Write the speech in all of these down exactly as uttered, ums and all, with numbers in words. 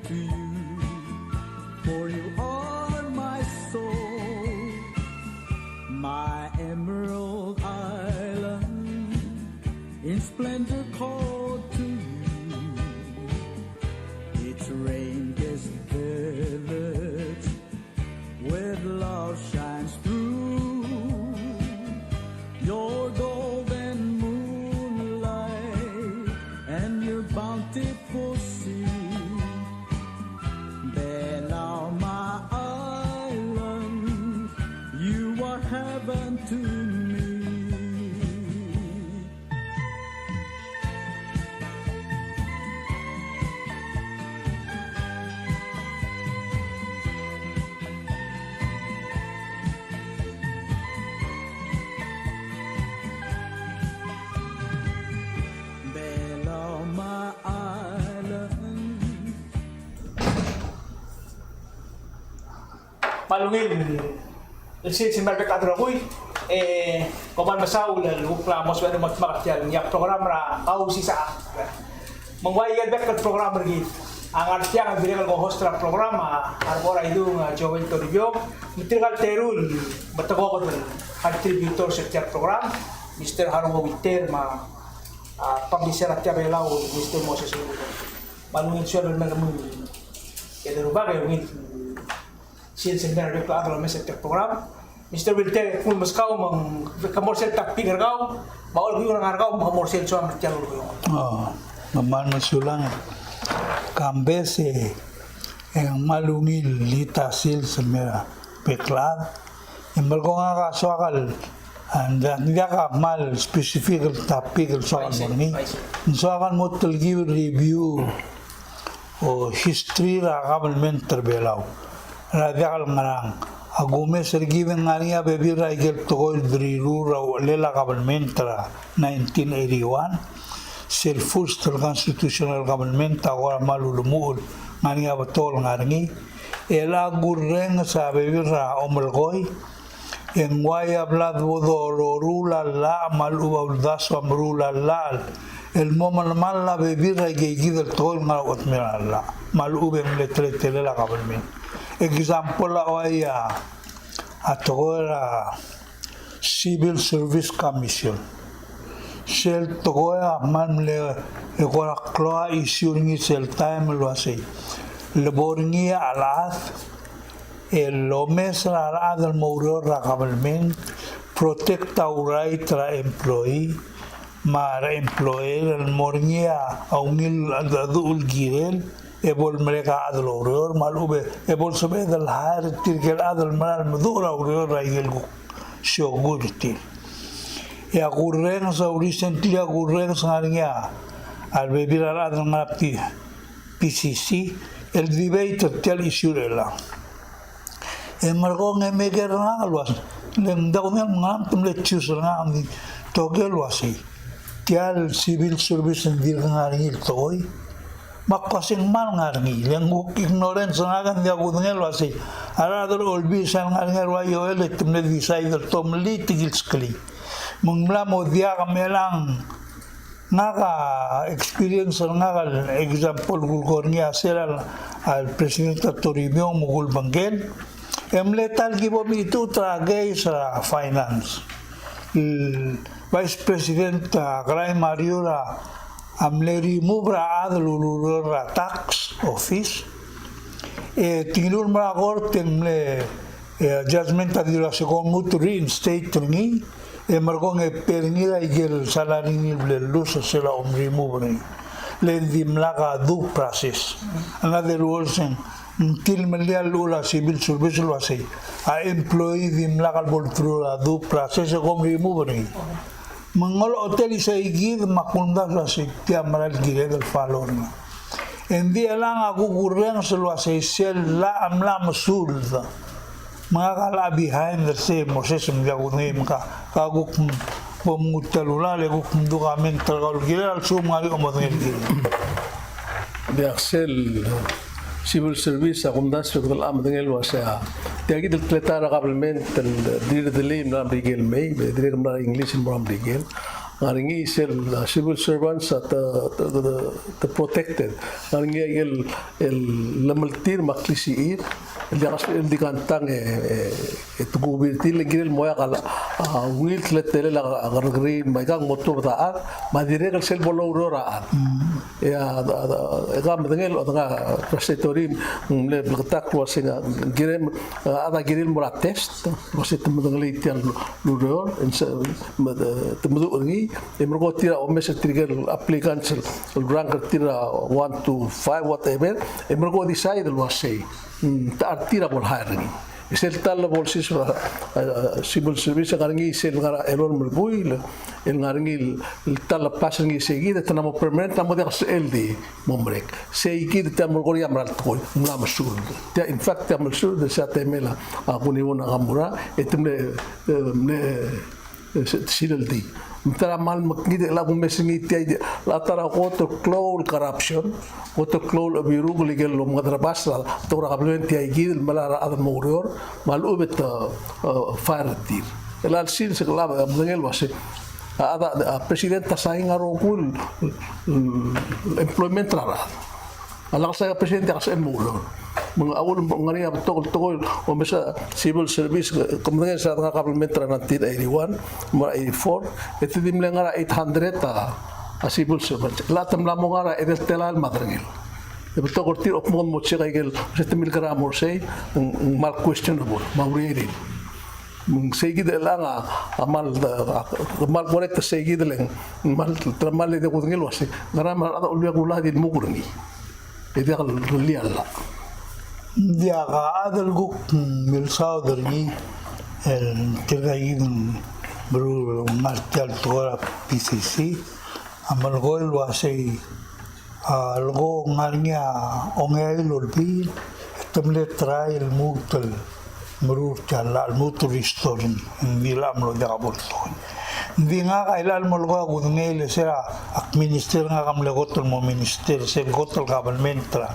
For you are my soul, my emerald island, in splendor called to you. Its rain-kissed village with love shines through. Your golden moonlight and your bountiful sea. Belau, my island, you are heaven to me. Belau, my island. Me a ungil el sils el mei er a bek el chad el rokui, e, kom kmal mesaul el kuk mla mo sebechir el mo dmak er tia el ngii a program er a Kausisechakl. Me ng ua ikel bek el program er kid. A ngar tiang el dirrek el co-host er a program a, a Rebor Aidung, a Joel Toribiong, me tirka el teru el betekokl el contributors er tia el program, Mister Haruo Winter, me a, a, publisher er a Tia Belau, Mister Moses Uludong. Me a ungil sueleb el mei er kemiu. Kede rubak e ungil sils el mei er a bek el chad el omes er tia el program. Mister Winter, kmal meskau me ng, ke mo er sel topic er kau, me a Olbiil er a Ngar er kau, me ke mo er sel soam er tia el Olbiil. Oh, me kmal mesulang. Kambes e, e ng kmal ungil el ta sils el mei er a bek el chad. E merekong a soak el, a, ng diak, ng diak a kmal specific el topic el soak el mo er ngii. Ng soak el mo telkib el review a history er a government er a Belau er a diak el ngerang. A kumes er kid e ng ngar er ngii a bebil er a ikel tekoi el deriruul er a uchelel a government er a nineteen eighty-one, sel first el constitutional government a kora kmal ulemuchel, ng ngar er ngii a betok el ngar er ngii. E a kurrenges a bebil er a omelekoi, e ng uai a bla debo doruul a llach me a lechub a uldasu a meruul a llach el mo melemall a bebil er a ikeikid el tekoi el ngar er a ochedemir a llach me a lechub e ng mle teletelel a government. Example a uai a, a tekoi er a Civil Service Commission. Sel tekoi a kmal mle, e kora klou a issue er ngii sel taem el uasei, le bo er ngii a chelechad el omes er a rechad el mo oureor er a government, protect a right er a employee me a re employer el mo er ngii a ungil a, a duch el kirel, e bo lemerek a chad el oureor, me a lechub e bo lsebeched el hire er tirke el chad el mera el meduch er a ureor er a ikel kuk siokui er tir. E a kurrenges a, recently a kurrenges a ngar er ngii a rebebil er a rechad el ngar er a P-, PCC, el debate er tia el issue er chelechang. E merekong e meker er ngak el uasei, le ng diak kudengei el ngar er ngii, te mle choose er ngak, ng di, te oker el uasei, tia el civil service ng dirk ngar er ngii el tekoi. Me ak uasei ng kmal ngar er ngii, le ng kuk ignorance er ngak, ng diak kudengei el uasei a rechad er a Olbiil sel ngar er ngii a ua Joel e te mle decide el tomellii tirke el skelii. Me ng mla mo diak, me chelechang ngak a experience er ngak el example kulekoi er ngii a sel a, a President a Toribiong me kulebengkel, e mle ta el ki bo mechitechut er a case er a finance. El Vice President a Kerai Mariur a mle remove er a chad el ulureor er a tax office. E te ngiluu el mo er a court e ng mle, e, judgment a dilu el uasei kom lmuut el reinstate er ngii, e merekong e pay er ngii er a ikel salary er ngii el bla lose er sel omremove er ngii. Le ng dimlak a due process. Another words, ng tilemellii a llechul a civil service el uasei a employee a dimlak el bo lthrough er a due process e kom remove er ngii. Me ng olechotel isei kid me a kumdasu el uasei tia a mera el kired el follow er ngii. Engdi chelechang a kukurrenges el uasei sel llach a mla mesuld. Me ngak a locha behind er sei, Moses, me ng diak kudengei, me ka, ka kuk m-, bo mnguu tia el llach, e kuk mdu comment er kau el kirel, a lsekum ng ngar er ngii a omodengei el kirel. Diak, sel civil service a kumdasu e kede locha medengei el uasei a tia kid el teletael er a government el dirk delay el mla er a Merikel el mei, me dirrek el mla er a English el mo er a Merikel. Ngar er ngii sel, uh, civil servants a te, te, te, te protected. Ngar er ngii el, el lemeltir me a klisichir el diak el di kantang e, e, e te kubetir el kirel mo oeak a, a, ungil teletelel a kerrekeriil me aikang mo tuobed a chad, me a dirrek el sel bo loureor a chad. E a, a, a, e ka medengei el, a, statutory, mm, mle bleketakl el uasei ng kirem, a, a chad a kirel mo er a test, el uasei te medengelii tia el ureor, e ng se, me, e, te meduch er ngii, e merekong tir a omes er tirke el applicants el, el rank er tir a one to five, whatever, e merekong decide el uasei, mm, te chad er tir a bo le hire er ngii. E sel ta el bo lsiseb er a, a, a, civil service, ngar er ngii sel ngar er a elolem el buil, el ngar er ngii el, el ta el pass er ngii seikid, e te mla mo permanent, te mla mo diak el sebechel di mo merek. Seikid tia el melekoi a mera el tekoi, ng mla mesuub. Tia, in fact, tia el mesuub, se a temel a, a, Kuniwo Nakamura, e te mle, e, mle, e, se, silel di. Me te er a kmal mekngit el kumes er ngii tia, el ta er a kot el klou el corruption, kot el klou el chebirukel ikel omengederbas er a tekoi er a kabelment tia ikid el melai er a rechad el mo oureor, me a lechub e te, e, fire er tir. El chelsel se el, a, medengei el uasei, a, a, a president a sain a rokui el, el employment er a rechad. A lak sain a president e diak el sebechel mo oureor. Me ng a uchul me ng ngar er ngii a betok el tekoi el omes a civil service, ke medengei se a ngar er a kabelment er a nineteen eighty-one, me er a eighty-four, e te di mle ngar er a eight hundred a, a civil servants. El chad a te mla mo ngar er a edei el telael me a derengel. E betok er tir a kmo ng mo check a ikel, se te milkerang a mo er sei, ng, ng kmal questionable, me a urerir. Me ng seikid el chelechang a, a kmal, a, a kmal correct a seikid el ng, kmal, te kmal di kudengei el uasei, ngera me a rechad a uluiak el ua di lmuk er ngii. E diak el rellii a llach. Ng diak a chad el kuk milsaod er ngii, el tirka ikid el meruul el ngar tia el tekoi er a P C C, a melekoi el uasei, a, leko ng ngar er ngii a ongeai el olbiil, e te mle try el lmuut el meruul tia el llach, lmuut el restore, ng di llach a mlo diak bo ltoi. Ng di ngak a ilecha el melekoi a kudengei el se er a ak minister, ngak a mle kot el mo minister, sel kot el government er a,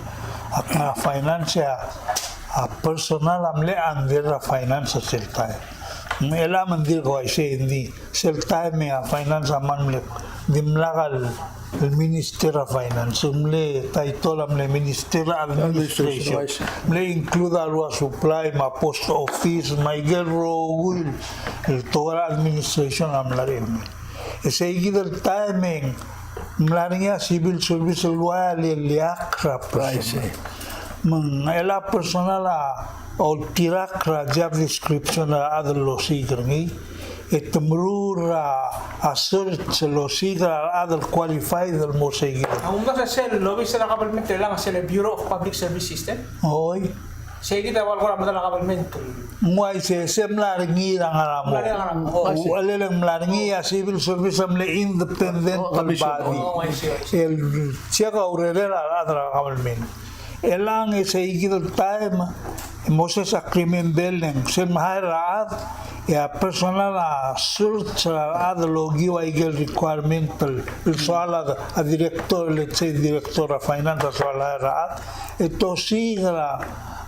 ak ngar er a finance, a, a personal a mle under er a finance er sel taem. Me chelechang me ng dirk uaisei, ng di sel taem e a finance a kmal mle, dimlak el, el minister er a finance, mle title a mle minister er a administration. Administration. Mle include a lua supply me a post office me a ikel rokui el tekoi er a administration a mla er ngii. E seikid el taem e ng mla er ngii a civil service el ua el ileakl er a personal. Me ng chelecha personal a oltirakl er a job description er a chad el osiik er ngii. E te meruul er a, a search el osiik er a rechad el qualified el mo seikid. A kumdasu e sel obis er a kabelment el ngar er sel Bureau of Public Service System? Oi. Seikid a ua el kora medal a kabelment. Ng uaisei, se mla er ngii er a ngar er a mo. Mla er ngii er a ngar er a mo. Oh, I see. Uchelel e ng mla er ngii a civil service a mle independent body. Oh, commission. Oh, I see, I see. El check a urerel a rechad er a kabelment. Chelechang e seikid el taem, e mo se a agreement el ng sel mhire er a chad, e a personal a search er a rechad el okiu a ikel requirement el, el soal a, a director, let's say director er a finance a soal a hire er a chad, e te osiik er a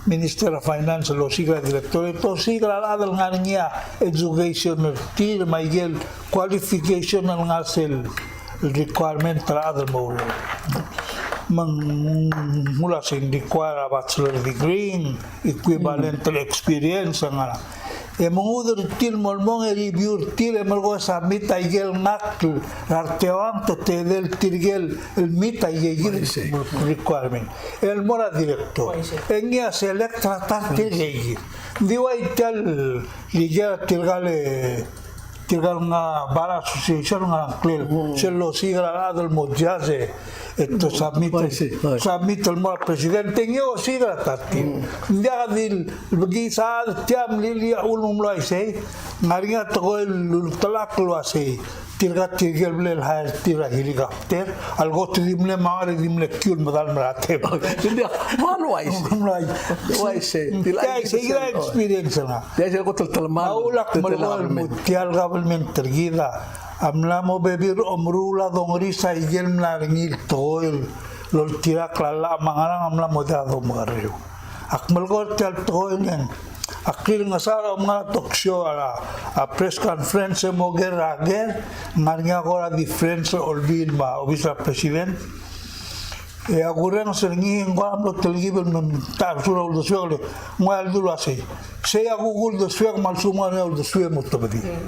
minister er a finance el osiik er a director, e te osiik er a rechad el ngar er ngii a education er tir me a ikel qualification el ngar sel requirement er a chad el mo oureor. Me ng mla se ng require a bachelor degree, equivalent experience, ngar er a. E mengud er tir el mo el mong e review er tir e melekoi e submit a ikel ngakl er a reteuang te tedei el tirke el meet a ikel requirement. El mo er a director. E ngii a select er a ta er tirke ikid. Ng di ua tia el, di ua tirka el tirka el ngar er a bar association ngar er a ngklel, sel losiik er a rechad el mo judge, e te submit, submit el mo er a president, e ngii a osiik er a ta er tir. Ng diak di le bekiis a chad tia el mliliuch a uchul me ng mlo uaisei, ng ngar er ngii a tekoi el ultelechakl el uasei, tirka tirke el bla lehire er tir er a helicopter, a lekot e di mle mangel e di mle kiu el medal el mer a tebel. Ng diak, me ng uaisei. Ng uaisei. Tia a experience er ngak. Tia sel kot el telemall. A ulak melekoi el mo tia el government er kid a mla mo bebil er a omeruul a dongeris a ikel mla er ngii el tekoi el oltirakl a llach me a ngerang a mla mo diak domekerreu. Ak melekoi er tia el tekoi el ng Ak rirengesii a mla er a talk show, a, a press conference e mo ker er a ker, ng ngar er ngii a kora difference er a Olbiil me a obis er a president. E a kurrenges er ngii, ng kora mlo telkib el me, me ta er a uldesuek el, ng ua el dulu a sei. Sei a kuk uldesuek me a lsekum ng ngar er ngii a uldesuek e mo tobedii.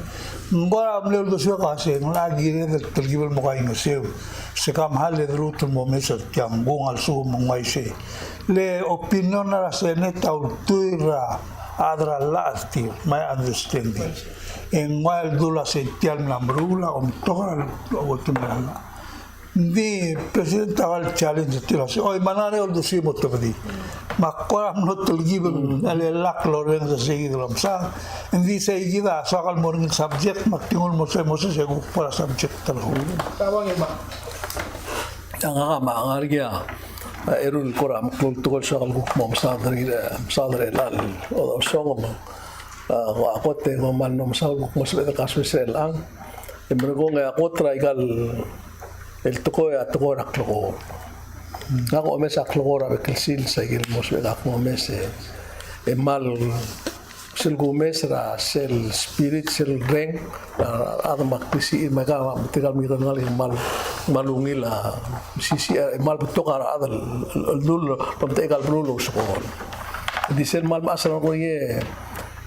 Ng kora mle uldesuek a sei, ng locha kired el telkib el mo kaingeseu. Se kmal e deruul el mo omes er tiang, kung a lsekum ng uaisei. Le opinion er a Senate a ultuil er a chad er a llach er tir, my understanding. E ng ua el dulu a sei tia el mla meruul a omtok er a lechub e te mla llach. Ng di President a kal challenge er tir a sei, oi, me ng ngar er ngii a uldesuek e mo tobedii. Me ak kora mlo telkib el lak lorrenges er seikid el omsaod. Ng di seikid a soak el mo er ngii el subject, me ak di nguu el mo sei, mo sei, se kuk kora subject er kau. Ngak a me a ngar er ngii a, a, eru el kora meklou el tekoi el soak el kuk mo mesaod er ngii, e, mesaod er a chelecha el osengem. A, a kot e ng kmal mlo mesaul el kuk mo sebeched el kasoes er chelechang. E merekong e a kot er aika el tekoi a tekoi er a klekool. Ngak a omes a klekool er a bek el sils, aike el mo sebechek el kuk mo omes e, e kmal sel kumes er a sel spirit, sel reng, a, a rechad me a klisichir me aika, me tirka el Merikel el ngalek e kmal, kmal ungil a mesisiich, e kmal betok a rechad el, el, el dul, el omtechei aika el beluu el ousekool. Di sel kmal mechas er a kuk ngii e,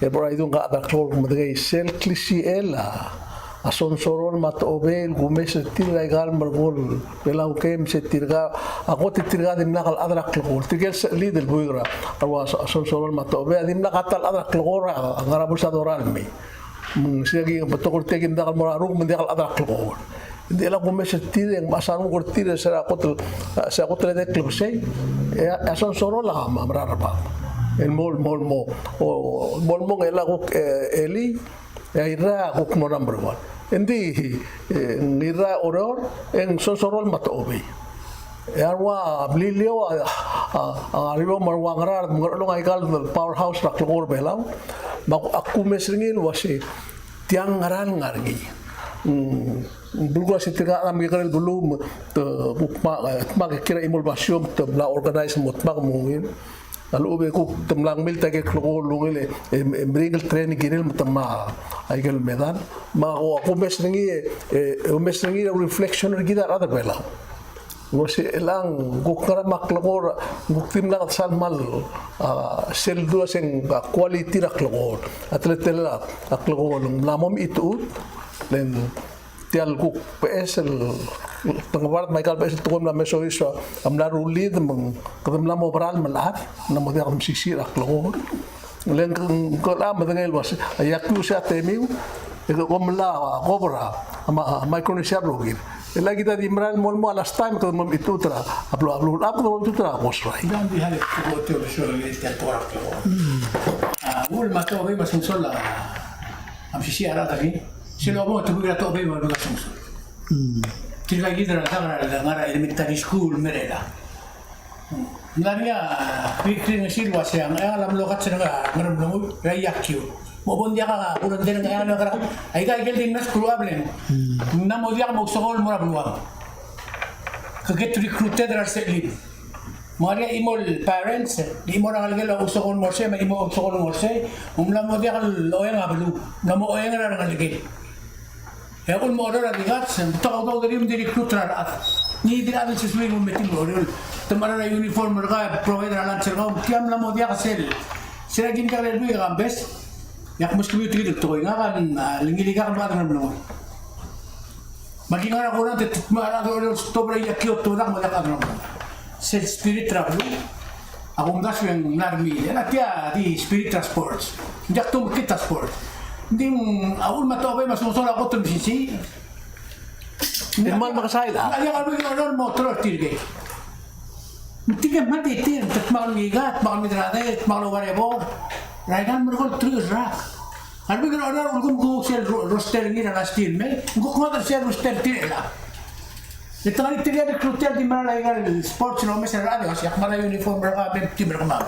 e bo er a idung a chad er a klekool el medengei sel klisichel a, a Sonsorol me a Techobei el kumes er tir er aika el merekong el Belau Games e tirka, a kot e tirka a dimlak el chad er a klekool. Tirke el sechelid el buik er a, a ua Sonsorol me a Techobei a dimlak a ta el chad er a klekool er a ngar er a bo el sa dorael el mei. Me ng sei a ki betok er tia a ki dimlak el mo er a renguk me ng diak el chad er a klekool. Ng di chelecha kumes er tir e ng mechas a renguk er tir e se er a kot el, se er a kot el edei el klebesei, e a, a Sonsorol a mera er a bab. El mo, el mo, el mo, o, el mo, el mo, e chelecha kuk, e, elii, e a Irrai a kuk mo number one. Ng di, e, ng Irrai a Oreor, e ng Sonsorol me a Techobei. E a rua Beliliou a, a, a ngar er eou me a rua Ngaraard, me ng ngar er a elong aika el powerhouse er a klekool er a Belau. Me ak, ak kumes er ngii el uasei, tiang ngera el ngar er ngii. Mm, belkul a se tirka a mekekerei el beluu, me te, kuk me, e, te me kiei er a chimo el basio, me te mla organize mo te me mo ungil. A lechub e kuk te mla ngmilt aike el klekool el ungil e, e, e meringel el train el kirel me te me aike el medal. Me ak, ak omes er ngii e, e, omes er ngii a reflection er kid a rechad er a Belau. Ng uasei chelechang kuk ngerang a klekool, kuk dimlak a sal kmal, a, sel dua se ng, a, quality er a klekool. A teletelel a klekool ng mla mo mechitechut, le ng tia el kuk beches el, te ngebard me aika el beches el tekoi el mla mesois a mla rullid me ng kede mla mo oberalm el chad, mla mo diak el mesisiich er a klekool. Le ng, ng kora medengei el uasei, a iakiu se a temiu, e ke kom mla, a, kobor a, a, ma, a Micronesia el rokir. E le kid a di merael el mo, mo a last time, kede mo mechitechut er a, a beluu, a beluu, a kede mo mechitechut er a Kosrae. Ng di hale, kuk otebedii el tia el tekoi er a klekool. A, uchul me a Techobei me a Sonsorol a, a mesisiich a rechad er ngii. Sel obong e te buik er a Techobei me a buik er a Sonsorol. Tirka kid er a, ngar er a elementary school, me er a Ng ngar er ngii a, kri-, kringesii el uasei, a, a mlo kats er a Ngeremlengui er a iakiu. Mo bo ng diak a kurenged er ngii a, aika, aike el di mla skuul a blen. Ng mla mo diak mo ousekool el mo er a beluam. Ke get recruited er a resechelid. Me ng ngar er ngii a chimo el parents, chimo er a ngelekel a ousekool el mo er sei, me a chimo el ousekool el mo er sei, me ng mla mo diak el oeng a beluu. Ng mla mo oeng er a rengelekel. E a uchul me a Oreor a di kats, e ng betok a udoud er eim el di recruit er a rechad. Ngii di el chad el sesuii el mo meeting er a Oreor. Te mechar a uniform er kau, provide er a lunch er kau, tia mla mo diak sel. Sel a kim diak el lluich a kambes. E ak meskemiu tia el tekoi, ngak a, a, le ngilai kak el chad er a Ngeremlengui. Me aki ngar er a kurrenges e te mechar a rechad er a Oreor el stop er a iakiu, te mo diak, mo diak el chad er a Ngeremlengui. Sel spirit er a beluu. A kumdasu e ng mla er ngii. E a tia di spirit er a sports. Ng diak tomekngit a sports. Ng di a uchul me a Techobei me a Sonsorol a kot el mesisiich. E ng kmal mekesai el chad. Ng diak a rebuik er a Oreor el mo teror er tirke. Ng tirke a kmal di tir, te dmak el mekika, te dmak el mekedereder, te dmak el oubarebor. Er aika el merekong el truich el rak. A rebuik er a Oreor a ulekum kuk sel ro-, roster er ngii er a last year el mei, ng kuk ngodech er sel roster er tir el chad. E te ngar er ngii tirke el recruiter el di merael aika el sports el omes er a rechad, e uasei ak mera el uniform er kau, me ng team er kemam.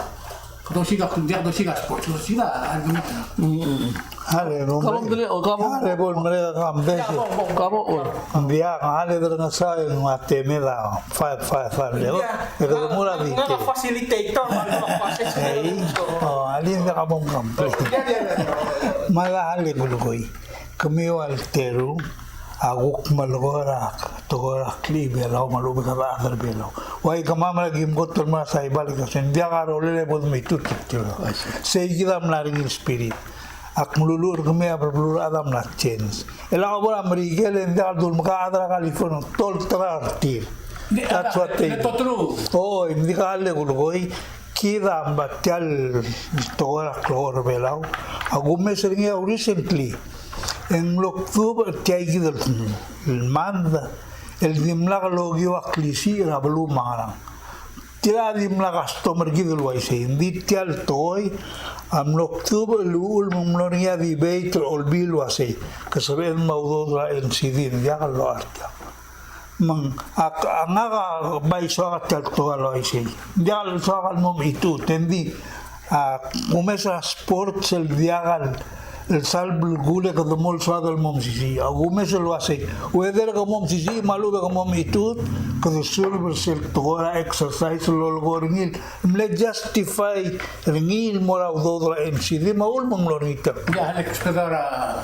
Kede osiik a, kede osiik a sports, kede osiik a, a, a, a. Mm, mm, mm. Are, kabo, hombre. Kabo, dele, o, kabo. Are, bo el merek a Kambes. Kabo, kabo, o. Ng diak, a le derrengesau e ng ua temed a five five five le. Diak. E kede mo er a, ng, ng dike. Facilitator, ng facilitator. Ei, o, a le ng diak a bom complain. Diak, diak, diak. Me a le kulekoi. Kemiu el teru a kuk melekoi er a tekoi er a klechibelau me a lechub e kede chad er a Belau. Ua ikemam er a kim kot el mo er a Saibal e kmo ng diak a rolel e bo de mechitechut er tir. Sei kid a mla er ngii el spirit. Ak meluluuch er kemiu a beluu er a chad a mla change. E le a bo er a Merikel e ng diak el dul mekachad er a California, tolterau er tir. That's what they do. Oi, ng di kall e kulekoi. Kid a mla tia el tekoi er a klekool er a Belau a kumes er ngii a recently. E ng mlo kdubech er tia kid el month el dimlak lokiu a klisiich er a beluu me a ngerang. Tir a dimlak a customer er kid el uaisei. Ng di tia el tekoi a mlo kdubech el uchul me ng mlo er ngii a debate er a Olbiil el uaisei, ke sebeched me a udoud er a N C D ng diak el locha er tiang. Me ng, ak, a ngak a bai soak a tia el tekoi el uaisei. Ng diak el soak el mo mechitechut, e ng di, a, kumes er a sports el diak el, el sal belkul e kede mo el soad el mo mesisiich. A kumes el uaisei. Whether ke mo mesisiich me a lechub e ke mo mechitechut, kede serve er sel tekoi er a exercise el lolekoi er ngii el mle justify er ngii el mo er a udoud er a N C D me a uchul me ng mlo er ngii tiang. Ia, Alex, kede er a.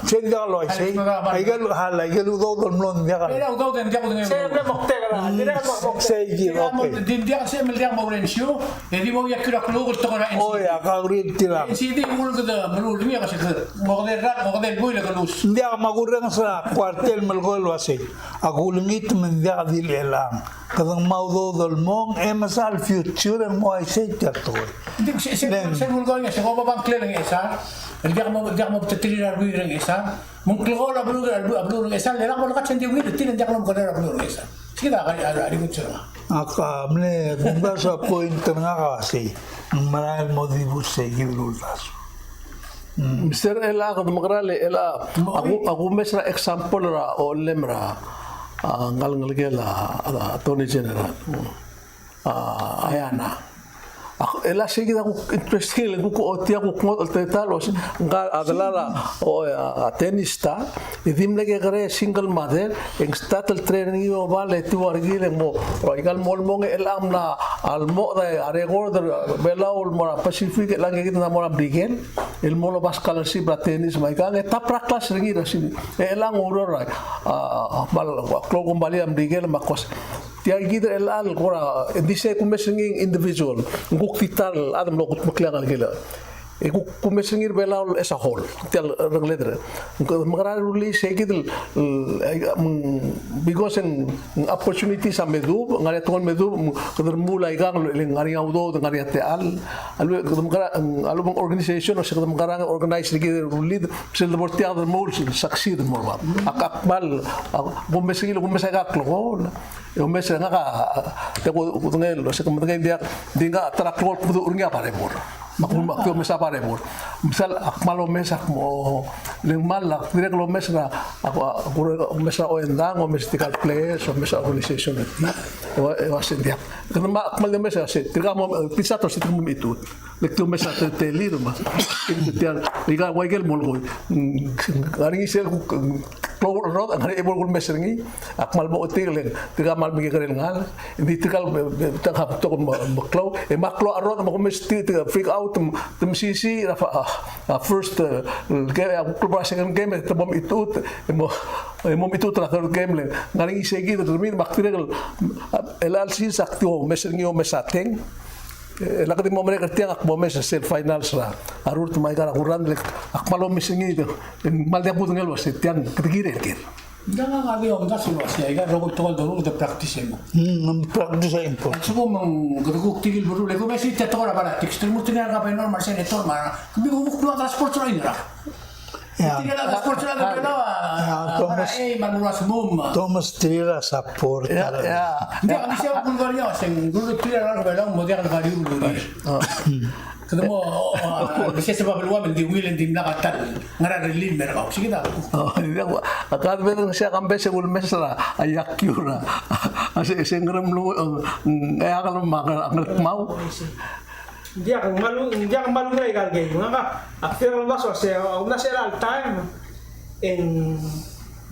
Sei ng diak el uaisei. Alex, kede er a. Aike el, hal, aike el udoud el mlo ng diak el. Aike el udoud el diak el. Sei ng mle moktek er a. Mm, dirrek el moktek. Sei kid, okay. Di ng diak, sei ng diak mo er a N C D, e di mo er a kluk el tekoi er a N C D. Oi, ak agree er tir a. N C D, uchul kede meruul er ngii, a kede, mo kede rak, mo kede buil e ke lose. Ng diak me a kurrenges er a kuartel el melekoi el uaisei. A kulengit me ng diak di el chelechang. Kede ngmai a udoud el mong, e mesa el future e ng mo uaisei tia el tekoi. Ng di se, se, se, se, se, se, se, se, el diak mo, diak mo beterir a rebuil er a Ngchesar. Me ng klekool a beluu, a beluu, a beluu er a Ngchesar, le lak bo lekatsu e ng di ungil, tir a diak lomekera a beluu er a Ngchesar. Sei kid a, a, a, a, a, a, ak, a, mle, kung da sa point er ngak a sei. Ng merael el mo dibus sei kid el uldasu. Mm. Mister, el a kede mekerang e, el a, a ku, a kumes er a example er a, o, lem er a, a, ngalek el a, a, Attorney General. A, Ayana. A, el a sei kid a kuk interesting, el kuk ochotii a kuk ngodech el teletael, el uase, ngka a delal a, o, a, a, tennis ta, e di mle kekerei single mother, e ng start el train er ngii el obal e tia rekil e ng mo, o, aika el mo el mong e chelechang a mla, a lmong a record er a Belau el mo er a Pacific, chelechang e kid a mo er a Merikel, el mo loba scholarship er a tennis me aikang, e top er a class er ngii er a sini. E chelechang a oureor er a, a, a, mal, a, klou el kombalii er a Merikel me a kos. Tia kid er chelecha el kora, e ng di sei kumes er ngii a individual, ng kuk di ta el chad el mlo kudmeklii a ngelekel. E kuk kumes er ngii er a Belau el as a whole, tia el rengeled er. Ng kede mekerang e rullii sei kid el, el, e, mm, because ng, ng opportunities a meduub, ng ngar er ngii a tekoi el meduub, mm, kede remuul aikang, le ng ngar er ngii a udoud, ng ngar er ngii a techall, a lebo, kede mekerang, mm, a lebo ng organization, o sei kede mekerang e organize er kid e rullii, sel debo er tiang kede remuul, sel succeed el mo er bab. Ak, ak kmal, a, kumes er ngii, kumes aika el klekool. E omes e ngak a, a, te ku, kudengei el, se ke medengei el diak, di ngak a ta er a klou el kmeduch er ngii a Barebor. Me ak, me ak di omes a Barebor. Mesa, ak kmal omes, ak mo, le ng kmal, ak dirrek el omes er a, ak, ak, ak omes er a Oendang, omes er tirka el players, omes er a organization er tir. E ua, e ua se ng diak. Kede me, ak kmal di omes er a se, tirka mo, e, pizza to se tirka mo mechitechut. Le ki omes a teletelir me. Tia, ika ua ikel molekoi. Mm, ngar er ngii sel kuk, mm, klou a rrodech, ngar er ngii a bo kumes er ngii. Ak kmal mo ochotii le, tirka kmal mekekerei el ngalek. Ng di tirka el, e, e, tirka betok el mo, mo klou. E me a klou a rrodech, me kumes tir, tir, freak out, te, te mesisiich er a, a, a first, e, game, a kuk klou er a second game, e te mo mechitechut, e mo, e mo mechitechut er a third game le. Ngar er ngii sei kid, te mei, me ak dirrek el, el chelecha el sils ak di omes er ngii, omes a teng. E, le kede mo merek er tiang, ak bo omes er sel finals er a rurt me aika el kurang, le ak kmal omes er ngii, e, kmal diak kudengei el uase tiang, kede kirel ker. Ng diak a di omdasu el uase aika el rokui el tekoi el doruul e kede practice e mo. Mm, practice a important. A lsekum ng kede kuk tirke el beluu, le kumes er tia el tekoi er a politics, te mo tir a governor me a senator me a, kemiu kuk lua a sports er a Iraq. Ia. Tirke el sports er a Belau a, ia, a, Thomas, a, e, me a lua smuum. Thomas Tirrera a support. Ia, ia. Ng diak, ng di sei a kulekoi er ngii a se ng kulekoi er a Belau, mo diak el value el ureor. A. Kede mo, a, ng di sei se a Belau me ng di ungil e ng dimlak a ta el ngar er a rellii el mer kau. Sei kid a. O, ng diak, a kede medengei sei a Kambes e ulemes er a, a iakiu er a, a se, se ng ngeremlengui, e, ng, e a kmal me a ngeremau. Ng diak, ng kmal, ng diak kmal ungil aika el game. Ngak a, ak dirrek el mla soak se, a, ng mla sel all time. E ng,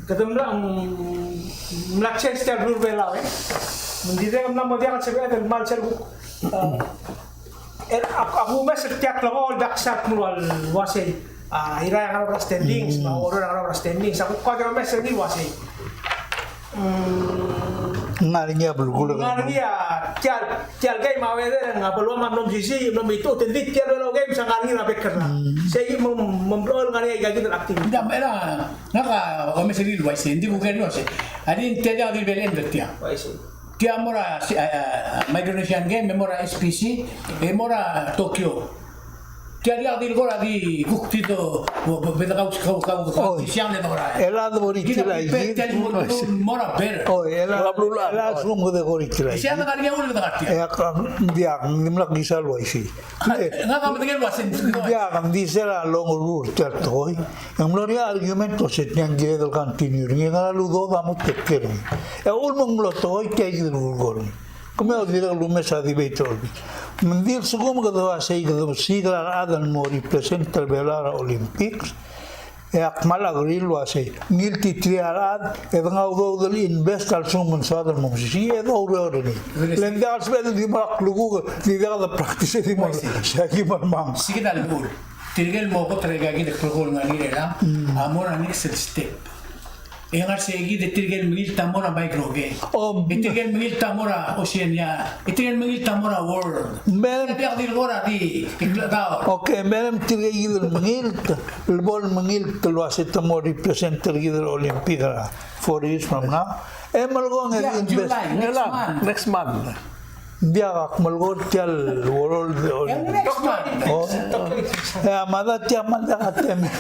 kede mla, mm, mla change tia el beluu er a Belau, e. Me ng dirrek el mla mo diak el sebeched el kmal sel kuk, a, e, ak, ak umes er tia el klekool el diak sharp el mlo uasei. A, Irrai a ngar er a standings, me a Oreor a ngar er a standings. Ak kuk kora omes er ngii el uasei. Mm. Ng ngar er ngii a belkul. Ng ngar er ngii a tia el, tia el game a whether ng a beluam a mlo mesisiich, mlo mituut, e ng di tia el Belau Games a ngar er ngii er a bek el rak. Mm. Sei me, me ng blechoel ngar er ngii a ikakid el activity. Ng di a mera, ngak a omes er ngii el uaisei, ng di kuk er ngii el uaisei. A di tia el diak di belen er tia. Uaisei. Tia mo er a, si, a, a, Micronesian Game, e mo er a S P C, e mo er a Tokyo. Tia diak di el kora di kuk di do, bo, bo, bo, kau, kau, kau, kau, kau, siang de dora. Ela de bori tia el kid. Tia el mo, mo er a better. O, ela, ela sum de bori tia el kid. Siang de kar tia el kid. E ak, diak, ng dimlak kisa el uaisei. Ngak a medengei el uaisei. Diak, ng di sel a longerur tia el tekoi. Ng mlo er ngii a argument el uase ng kired el continue er ngii, ngera el udoud a mo take care er ngii. E uchul me ng mlo tekoi tia kid el kulekoi er ngii. Kemiu a dirrek el umes a debate er a Olympics. Me ng di a lsekum kede uasei kede mesiik er a rechad el mo represent er a Belau er a Olympics, e ak kmal agree el uasei ng ngiltii tir a rechad e de nguu a udoud el invest a lsekum ng soad el mo mesisiich e de oureor er ngii. Le ng diak el sebeched el di mo er a klukuk, di diak de practice e di mo, sei a ki mo er a mang. Sei kid a lmuut. Tirke el mo kot er aika kid el klukuk el ngar er ngii er chelechang a mo er a next step. E ngar sei kid e tirke el mengilt a mo er a micro game. Om. E tirke el mengilt a mo er a Oceania. E tirke el mengilt a mo er a world. Mem. E diak di el kora di, di klechdaol. Okay, mem tirke kid el mengilt, el bo el mengilt el uase te mo represent er kid el Olympic er a four years from now. E melekoi e ng di invest. July, next month. Next month. Ng diak, ak melekoi er tia el world. E, next month. O. E a mada tia me ng diak a temel.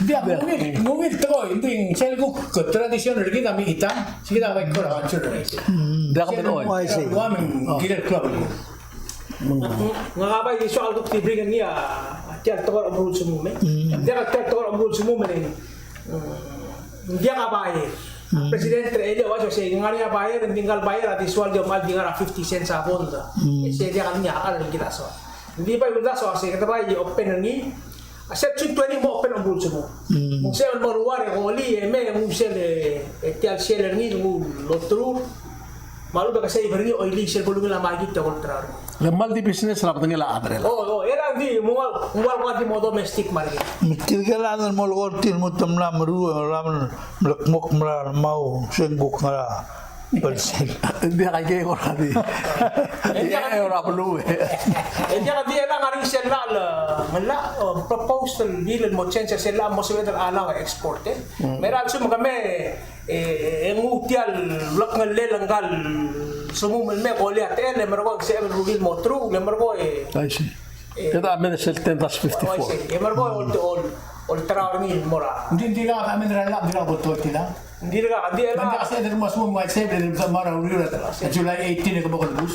Ng diak, ng ungil, ng ungil tekoi, ng di sel kuk tradition er kid a mekngit a, sei kid a bai kora culture er kid. Diak, sel tekoi. Uaisei. Ua me ng kirel club. Ngak a bai di soak el kuk di bring er ngii a tia el tekoi er a omerul sumum, e. Ng diak a tia el tekoi er a omerul sumum, e. Mm, ng diak a buyer. Mm. President er a elii a uaisei, ng ngar er ngii a buyer, ng di ngka el buyer a di soal di kmal di ngar er a fifty cents a pound. Mm. E sei diak el ngii a kar el kid a soal. Ng di bai uldasu a uaisei, kede bai open er ngii. A sel June twenty mo open a omerul sumum. Mm. Me ng sebechem el mo ruar e kolii e me, ng nguu sel, e, tia el sel er ngii, ng nguu el olterau. Me a lechub e ke save er ngii, oilii sel bo lungil a market e olterau. Le kmal di business er a bedengel a chad er chelechang. O, o, e le ng di, mo ua, mo ua di mo domestic market. Me tirke el chad el mo lekoi er tir el mo te mla meruul, e mla mle kmo kmal mo se ng kuk ngar er a belsel. Ng diak, aike kora di. E diak, e kora beluu, e. E diak di, e le ngar er ngii sel llach el, llach, e, proposed el bill el mo change sel llach el mo sebeched el allow export, e. Mm. Me a lsekum kemiu, e, e nguu tia el blekngellel ngka el sumum el me, kolii a techall, e merekong e sebechem el rokir el mo through, e merekong e. I see. E, kede amend sel ten dash fifty-four. O, I see. E merekong e ol, ol, olterau er ngii el mo er a. Ng di, ng dirkak amend er a llach, ng dirkak bo toltilang. Ng dirkak, ng di, ng dirkak sebeched el mo sumum, ng uaisei, e sebechem el mo er a uriul er a July eighteen e ke bo kelebus.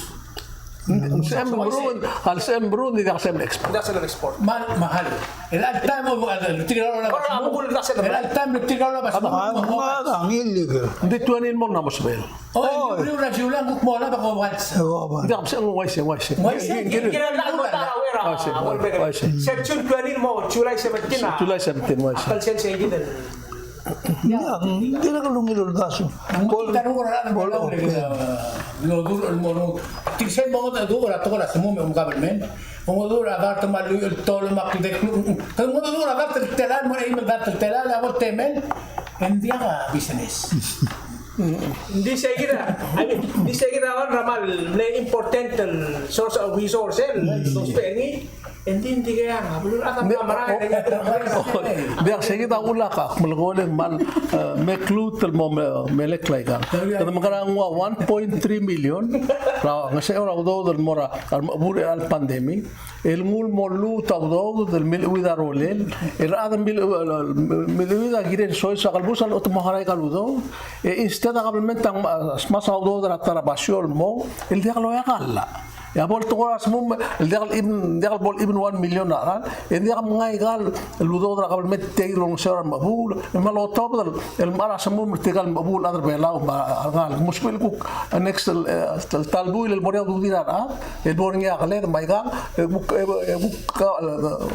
Ng sebechem el meruul, a lsebechem el meruul, ng dirkak sebechem el export. Ng diak sebechem el export. Mal, mahal. El all time of, el tirka el oba. Kora a bukul el diak sebechem el. El all time el tirka el oba. Ama, ama, illegal. Ng di twenty el mo ng mo sebechel. O, el uriul er a July ng kuk mo olab e ko oba. Ng diak, ng uaisei, ng uaisei. Ng uaisei. Ng uaisei. Uaisei, uaisei. Section twenty el mo July seventeen a. July seventeen, uaisei. Ak el sel sei kid el. Ng dirrek el ungil el uldasu. Ng mo, tirke el mo, mo, mo, tirke el mo, mo, mo, mo, government. Ng mo, mo, mo, dart me a lluich el tolem a kldeklu. Ng mo, mo, mo, dart el telael, mo, eim el dart el telael, a bo el temel. E ng diak a business. Ng di sei kid a, I mean, ng di sei kid a one er a kmal mle important el source of resource el, el ousbech er ngii. Engdi ng di kea a beluu er a chad a mla merael. Ng diak, sei kid a ulak a melekoi el kmal, e, me kluut el mo me, melekoi aikang. Kede mekerang a one point three million er a ngesechel a udoud el mo er a, er a, before a pandemic. El nguu el mo lmuut a udoud el mileuid a rolel. El chad el mil, mileuid a kirel sois a kelebus a locha te mo harau aika el udoud. E instead a kabelment a ngmasech a udoud er a ta er a basio el mo, el diak loia a llach. E a bo el tekoi er a smuum el diak el even, diak el bo el even one million a cheral, e ng diak mengai ikal el udoud er a kabelment er tia el olengeseu er a remechebuul, e me lotobed el mechar a smuum er tirka el mechebuul el chad er a Belau me a rengalek. Mo sebechel kuk next el, e, el ta el buil el bo er ngii a ududir a rechad, el bo er ngii a keled me aikang, e kuk, e, e kuk, e,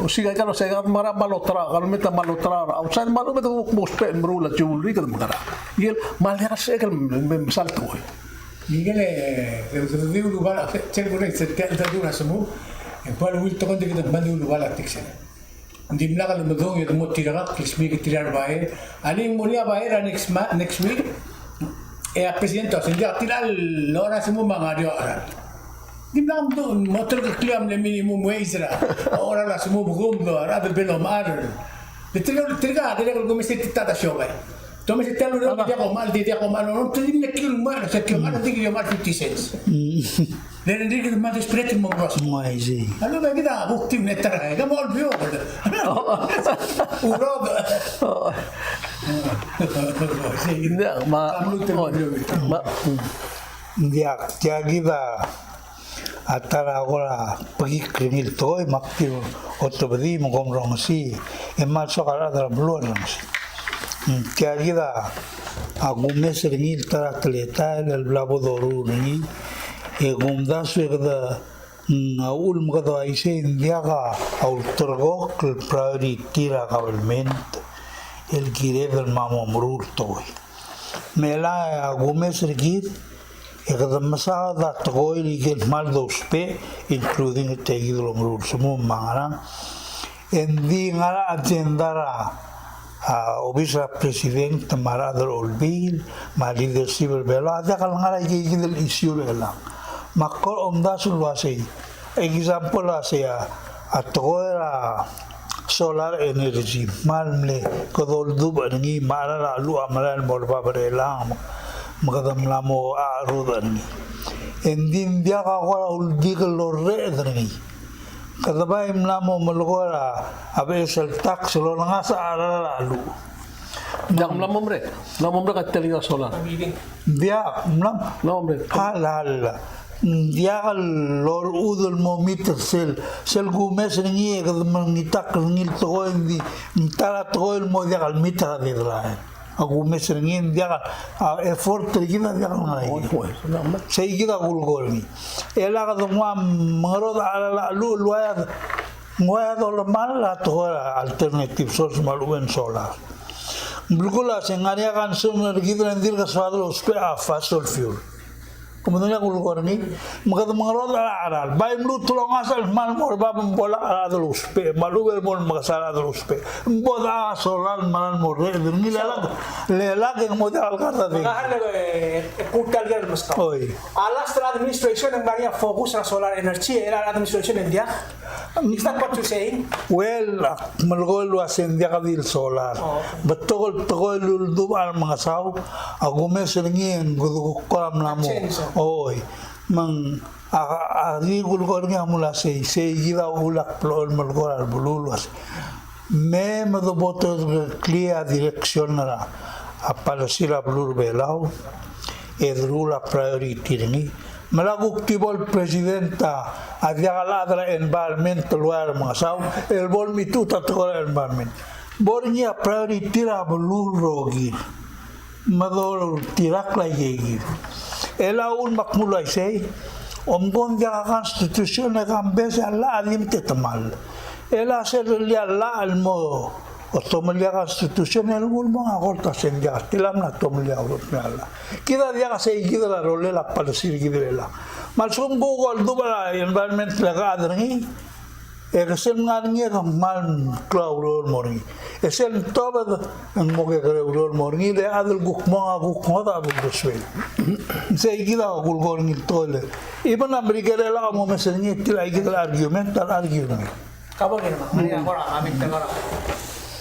osiik aikal, osiik aikal me a rechad me a loterau, kabelment me a loterau er a outside me a lechub e kuk mo ousbech el meruul a jewelry kede mekerang. Ikel, me a le diak el sebechek el me, me, mesal tekoi. Ikel, e, e, di ulubal, sel bo er ngii, sel tia el ta er a smuum, e ng bai ungil tekoi ng di kede kmal di ulubal a tiksel. Ng dimlak el medung e de mo tirakl el smiik er tir a rebaer. Alii, ng mo er ngii a baer er a next ma-, next week. E a president a uase ng diak, tia el locha er a smuum a ngar er eou a cheral. Ng dimlak el medung, mo telkeklii a mle minimum wage er a, a locha er a smuum, kumdasu a rechad el bo lomechar. Le tirka, tirka, tirka el kumes er tir a ta er a siobai. Te omes er tia el ureor, diak omechar, di diak omechar, te di mle kiu el omechar, se kiu el omechar, di kiu el omechar fifty cents. Le ng di kede kmal desperate el mo mlo. Uaisei. A lechub e kid a kuk di mle ta er a, e ke mo olbiil. Ureor. Ng diak, ma, ma, ng diak, tia kid a A ta er a kora bekikl er ngii el tekoi me ak di otobedii me kom rongesii, e kmal soak a rechad er a beluu a rongesii. Mm, tia kid a kumes er ngii el ta er a teletael el bla bo doruul er ngii, e kumdasu e kede, mm, a uchul me kede uaisei, ng diak a ulterekokl el priority er a kabelment el kired el mo meruul tekoi. Me a kumes er kid, e kede mesaod a tekoi el ikel kmal dousbech, including tia kid el omeruul smuum me a ngerang. E ng di ngar er a agenda er a, a, obis er a president me a rechad er a olbiil me a leadership er a Belau, a diak el ngar er a ike kid el issue er chelechang. Me ak kora omdasu el uasei, example a sei a, a tekoi er a solar energy, me a le mle kede oldubech er ngii me a cheral a cheluch a merael el mo er bab er chelechang, me kede mla mo cherudech er ngii. E ng di ng diak a kora uldik el orreched er ngii. Kede bai mla mo melekoi er a beches el tax el olengasech a cheral a cheluch. Diak, mla mo merek, mla mo merek a tia el solar. Diak, mla mo merek. Halal. Diak el orechudel el mo meet er sel, sel kumes er ngii e kede mengitakl er ngii el tekoi, ng di, ng ta er a tekoi el mo diak el meet er a deadline. A kumes er ngii ng diak a effort er kid a diak el ngar er ngii. Sei kid a kulekoi er ngii. E le kede nguu a mengerodech a cheral a cheluch el uaia, ng uaia dolemall a tekoi er a alternative source me a lechub e ng solar. Ng belkul a se ng ngar er ngii a concern er kid el ng dirk soad el ousbech a fossil fuel. Ke medengei a kulekoi er ngii, me kede mengerodech a cheral. Bai mluut el olengasech el kmal mo er bab me bo lak a rechad el ousbech, me a lechub e bo lemekesai a rechad el ousbech. Ng bo dechang a solar el merael el mo orreched er ngii, le lak, le lak e ng mo diak el kar er a dengki. Oi. A last administration e ng ngar er ngii a focus er a solar energy, e a administration e ng diak. Is that what you're saying? Well, ak melekoi el uasei ng diak di el solar. Oh, okay. Betok el tekoi el uldubech a remengesau, a kumes er ngii e ng kede kuk kora mla mo. Change, oh. Oi. Me ng, a, a di kulekoi er ngii a mle uasei, sei kid a uchul ak blechoel melekoi er a beluu el uasei. Me, me de bo terekeklii a direction er a, a policy er a beluu er a Belau, e deruul a priority er ngii. Me a kuk di bo el president a, a diak el chad er a environment el ua remengesau, el bo lemichuch a tekoi er a environment. Bo er ngii a priority er a beluu el rokir. Me doltirakl a ikei kid. E le uchul me ak mle uaisei, omko ng diak a constitution e kambes a llach a di metetemall. E le sel rullii a llach el mo otomellii a constitution e lmuut el mo er a court a se ng diak, tiang a mla tomellii a court el llach. Kid a diak, sei kid a rolel a policy er kid er chelechang. Me a lsekum kuk oldubech a environment el chad er ngii, e ke sel ngar er ngii e ke kmal klou a ureor el mo er ngii. E sel tobed e ng mo kekerei a ureor el mo er ngii, le a chad el kuk mong a kuk ngodech a bo dosuei. Sei kid a kulekoi er ngii el tekoi el. Even a Merikel e lak a mo omes er ngii, tia kid el argument, a argument. Ka bo er ngii, ng ngar er ngii a kora comment er ngak.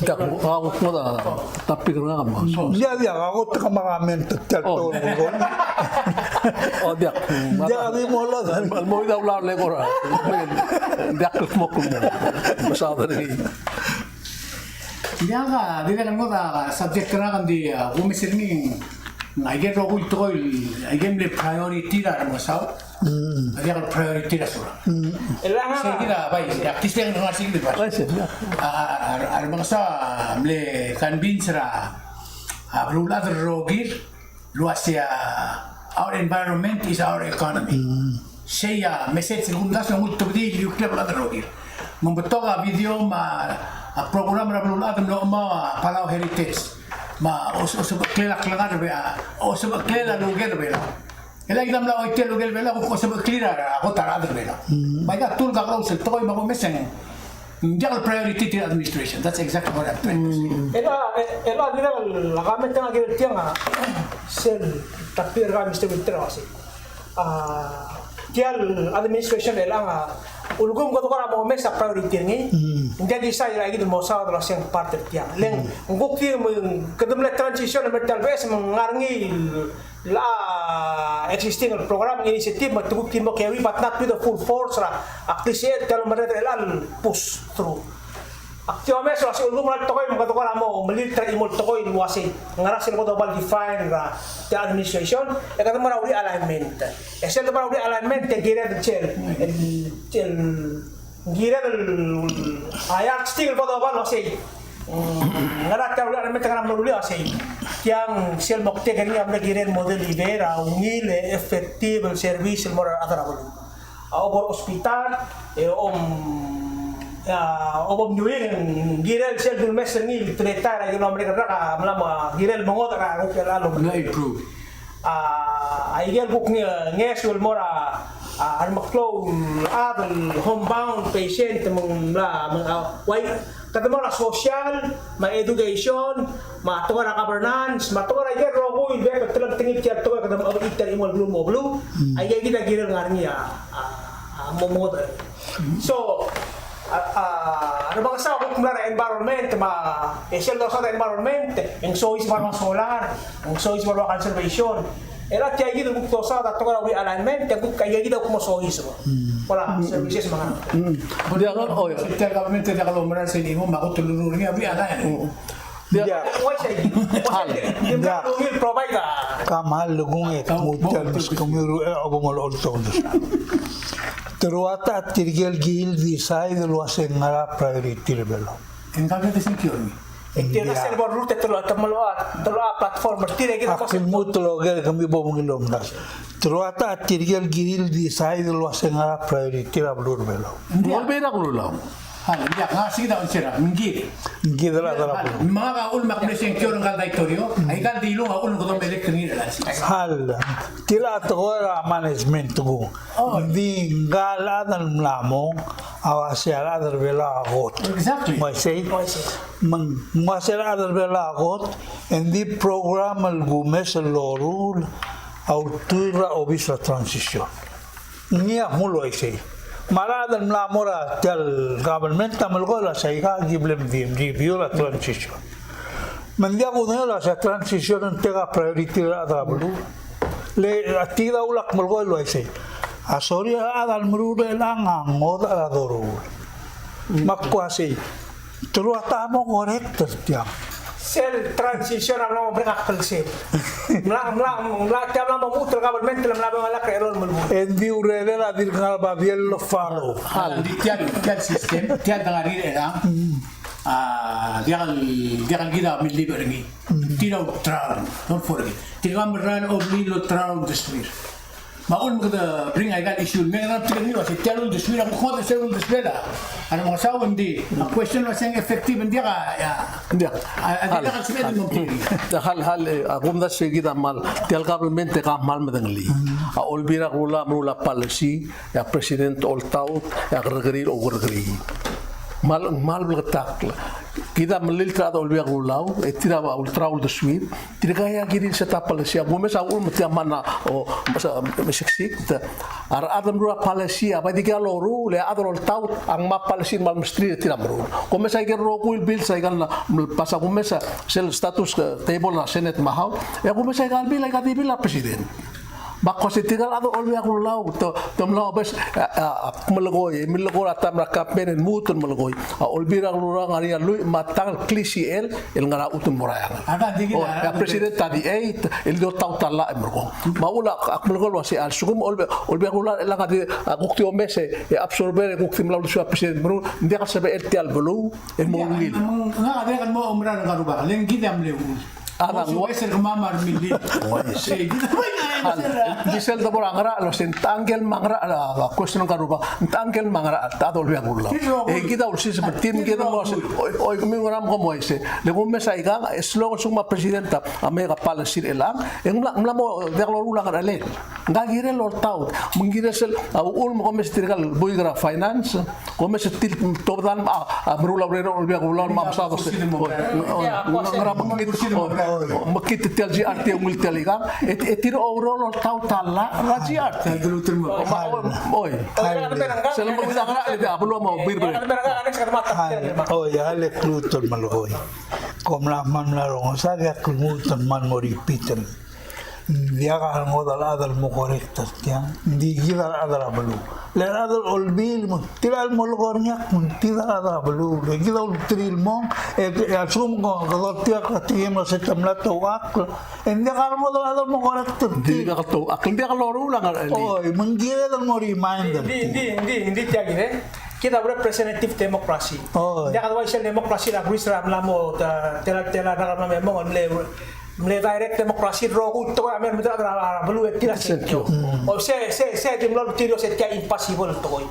Diak, a kuk ngodech a topic er ngak me. Diak, diak, a kot e ke mo comment er tia el tekoi. O, diak. Diak, di mo lodang. Mo di a ulaol e kora. Diak, mo kuk mo. Mesaod er ngii. Diak, a, di le ngodech a subject er ngak, ng di, a, kumes er ngii, ng aike el rokui el tekoi, aike el mle priority er a remengesau. Mm. A diak el priority er a Surangel. Mm. Sei kid a bai, a kisteng ng ngar sei kid a bai. Bai, sei, yeah. A, a, a, a remengesau a mle convince er a, a beluulechad el rokir el uasei a our environment is our economy. Mm. Sei a message el kumdasu e ng ultebedii el iukleb el chad el rokir. Me ng betok a video me a, a program er a beluulechad el mlo chemau a Palau Heritage. Me a os-, osebecheklel a klengar er a Be-, a, osebecheklel a lukel er a Belau. E le kid a mla oitel a lukel er a Belau, kuk osebecheklel a kot a rechad er a Belau. Mm. Me aika a tool a close el tekoi me a kumes e ng diak el priority er tir a administration. That's exactly what I'm trying to say. Mm. E le, e le, e le dirrek el, a comment a kirel tiang a, sel, ta er a Mister Winter a uasei. A, tia el administration er chelechang a, ulekum kede kora mo omes a priority er ngii. Mm. Ng diak kisai er a kid el mo saod el uasei ng part er tiang. Le ng, mm, ng kuk di me, kede mle transition el mei er tia el beches me ng ngar er ngii el a existing el program, initiative, me te kuk di mo carry, but not with the full force er a, a klisichel tia el omerreder er chelechang el push through. Ak di omes el uasei ulekum el tekoi me kede kora mo melilt er a chimo el tekoi el uasei ngera sel bo doba el define er a tia el administration, e kede mo er a realignment. E sel bo er a realignment e kired el sel, el, el Ng kired el, a yardstick el bo doba el uasei. Mm, ngera tia el realignment el ngar er a mlo rullii a uasei. Tiang sel moktek er ngii a mle kirel el mo deliver a ungil e effective el service el mo er a rechad er a beluu. A obo er a hospital, e om, a, obo mnuing, ng kirel sel dulemes er ngii el teletael er a ikel mla merek el rak a mla mo kirel el mengodech er a kuk el chelecha el mla improve. A, a ikel kuk nge-, ngeso el mo er a, a, a remeklou el chad el homebound patient me ng mla, me ng, a, uai, kede mo er a social, me a education, me a tekoi er a governance, me a tekoi er a ikel rokui el bek el telengtengil tia el tekoi kede mo er tia el chimo el beluu el mo beluu, a ikel kid a kirel ngar er ngii a, a, a, mo, mo, So, a, a, a remengesau a kuk mla er a environment, me a, e sel dosaod er a environment, e ng soiseb a rua solar, e ng soiseb a rua conservation. E le tia kid el kuk dosaod a tekoi er a realignment, e kuk tia kid a kuk mo soiseb. Kora services me a ngerang. Diak, o, tia el government e diak loumera sel chimo me a kot el lurruul er ngii a realignment. Diak. Uaisei. Uaisei. Diak. Diak. Kemam a lenguu e kemiu tia el meskemiu el, e, obo mo oltobed. Te rua ta tirke el kirir el decide el uasei ngera priority er a Belau. Ng kau a decision. E tia el sel bo lurruul e te lo, te mlo, te lo a platform er tir e kid a. Ak lmuut el oker e kemiu bo mengilomdasu. Te rua ta tirke el kirir el decide el uasei ngera priority er a beluu er a Belau. Ng di a Olbiil er a Kelulau. Hal, ng diak, ng sei kid a answer, ng kid. Ng kid el chad er a beluu. Me ngak a uchul me ak mle sengkio er ngka el daitorio, aika el dilu a uchul me kede omelect er ngii er a election. Hal, tia el tekoi er a management kung. Oh. Ng di ngka el chad el mla mong, a uasei a rechad er a Belau a kot. Exactly. Ng uaisei? Uaisei. Me ng uasei a rechad er a Belau a kot, e ng di program el kumes el loruul a ultuil er a obis er a transition. Ngii a kmo uaisei. Me a rechad el mla mo er tia el government a melekoi el uasei aika ki bla mdi, mdi review er a transition. Me ng diak kudengei el uasei a transition a tekoi a priority er a rechad er a beluu. Le a tia kid a ulak melekoi el uaisei. A sorir a rechad el meruul er chelechang a ngodech er a doruul. Me ak uasei. Te rua ta mo correct er tiang. Sel transition a mla mo break a klsem. Mla, mla, mla, tia mla mo muut el government el mla mo lak er a elolem el buil. E ng di urerel a dirk ngar er a babier el follow. Hal, ng di tia el, tia el system, tia el dengar er ngii er a. A, diak el, diak el kid a millibech er ngii. Tir a ultraon, don't forget. Tirka a merael a obliil el ultraon el uldesuir. Me a uchul me kede bring aika el issue el mei, e ng tekoi er ngii el uasei tia el uldesuir a kuk ngodech er sel uldesuel a remengesau, ng di a question el uasei ng effective, ng diak a, a, ng diak. A, a diak el sebeched el mo metik. Hal, hal, e, a kumdasu e kid a kmal, tia el government e kmal medengelii. A Olbiil er a Kelulau a meruul a policy, e a president a oltaut, e a kerrekeriil a oukerrekeriil. Kmal, kmal bleketakl. Kid a melilt er a Olbiil er a Kelulau, e tir a ultraon el uldesuir, tirka a kirir el set a policy. A kumes a uchul me tia mla, o, me se, me seksik, te, a rechad el meruul a policy, a bai dikea loruul, e a chad el oltaut, a ngmai a policy el kmal mesterir e tir a meruul. Kumes a ikel rokui el bills a ikal mla, mla pass a kumes a sel status, e, table er a Senate me a House, e a kumes a ikal bill, a ika di bill er a president. Me ak kmo se tirka el chad er a Olbiil er a Kelulau, te, te mla obes, a, a, a, melekoi, e milekoi er a taem er a kampaign e lmuut el melekoi. A Olbiil er a Kelulau a ngar er ngii a lluich me a tang el klisichel el ngar er a chutem el mo er a eanged. A, di kid a, a president a di eight, el di oltaut a llach e merekong. Me a uchul ak, ak melekoi el uasei a lsekum Olbiil, Olbiil er a Kelulau a chelechang a di, a kuk di omes e, e absorber e kuk di mla uldesuel a president el meruul, ng diak el sebechel tia el beluu el mo ungil. Ngak a dirrek el mo oumerang er ngka el rubak, le ng kid a mle uchul. A, ng uaisei. Ng uaisei er kemam a remillii. Uaisei. Sei, kid a bai a answer. Di sel debo er a ngerachel, se ng techa ngike el mengerachel, a, question er ngka el rubak, ng techa ngike el mengerachel, te a Olbiil er a Kelulau. E kid a ulsiseb er tir, kid a mo se, oi, oi, kemiu ngera me kom uaisei. Le kumes aikang, e sel lsekum a president a mei a policy er chelechang, e ng mla, mla mo diak loruul a ngerachelel. Ngka a kirel oltaut, me ng kirel sel, a uchul me kom omes er tirka el buik er a finance, kom omes er tir el tobed el, a, a, meruul a ureor er a Olbiil er a Kelulau me a mesaod el se, oi, oi, ngera mekngit, oi, mekngit tia el G R T e ungil tia el ikang, e, e tir a oureor el oltaut a llach er a G R T. Oi, oi. Sel mo kid a ngerachel, a beluu a mo birbir. Oi, a le kluut el melekoi. Kom mla, mla rongesii a diak lmuut el mla mo repeat er ngii. Ng diak a ngodech el chad el mo correct er tiang, ng di kid a rechad er a beluu. Le a rechad er a Olbiil me, tirka el mo lekoi er ngii a kmo ng di kid a rechad er a beluu. Le kid a ulterir el mong, e, e a lsekum ke, ke doltirakl er tir el mlo se te mla touchakl, e ng diak a ngodech el chad el mo correct er tir. Ng diak el touchakl, ng diak loruul a ngerachelel. Oi, me ng kired el mo reminder. Ng di, ng di, ng di, ng di tia kid e. Kid a representative democracy. Oi. Ng diak a uaisei el democracy er a Greece er a mla mo, te, tela, tela, er a mla me mong, mle mle direct democracy el rokui el tekoi a mei el medal er a beluu e tir a sengkio. Sengkio. Mm. O se, se, se di mlo tir el uase tia impossible el tekoi.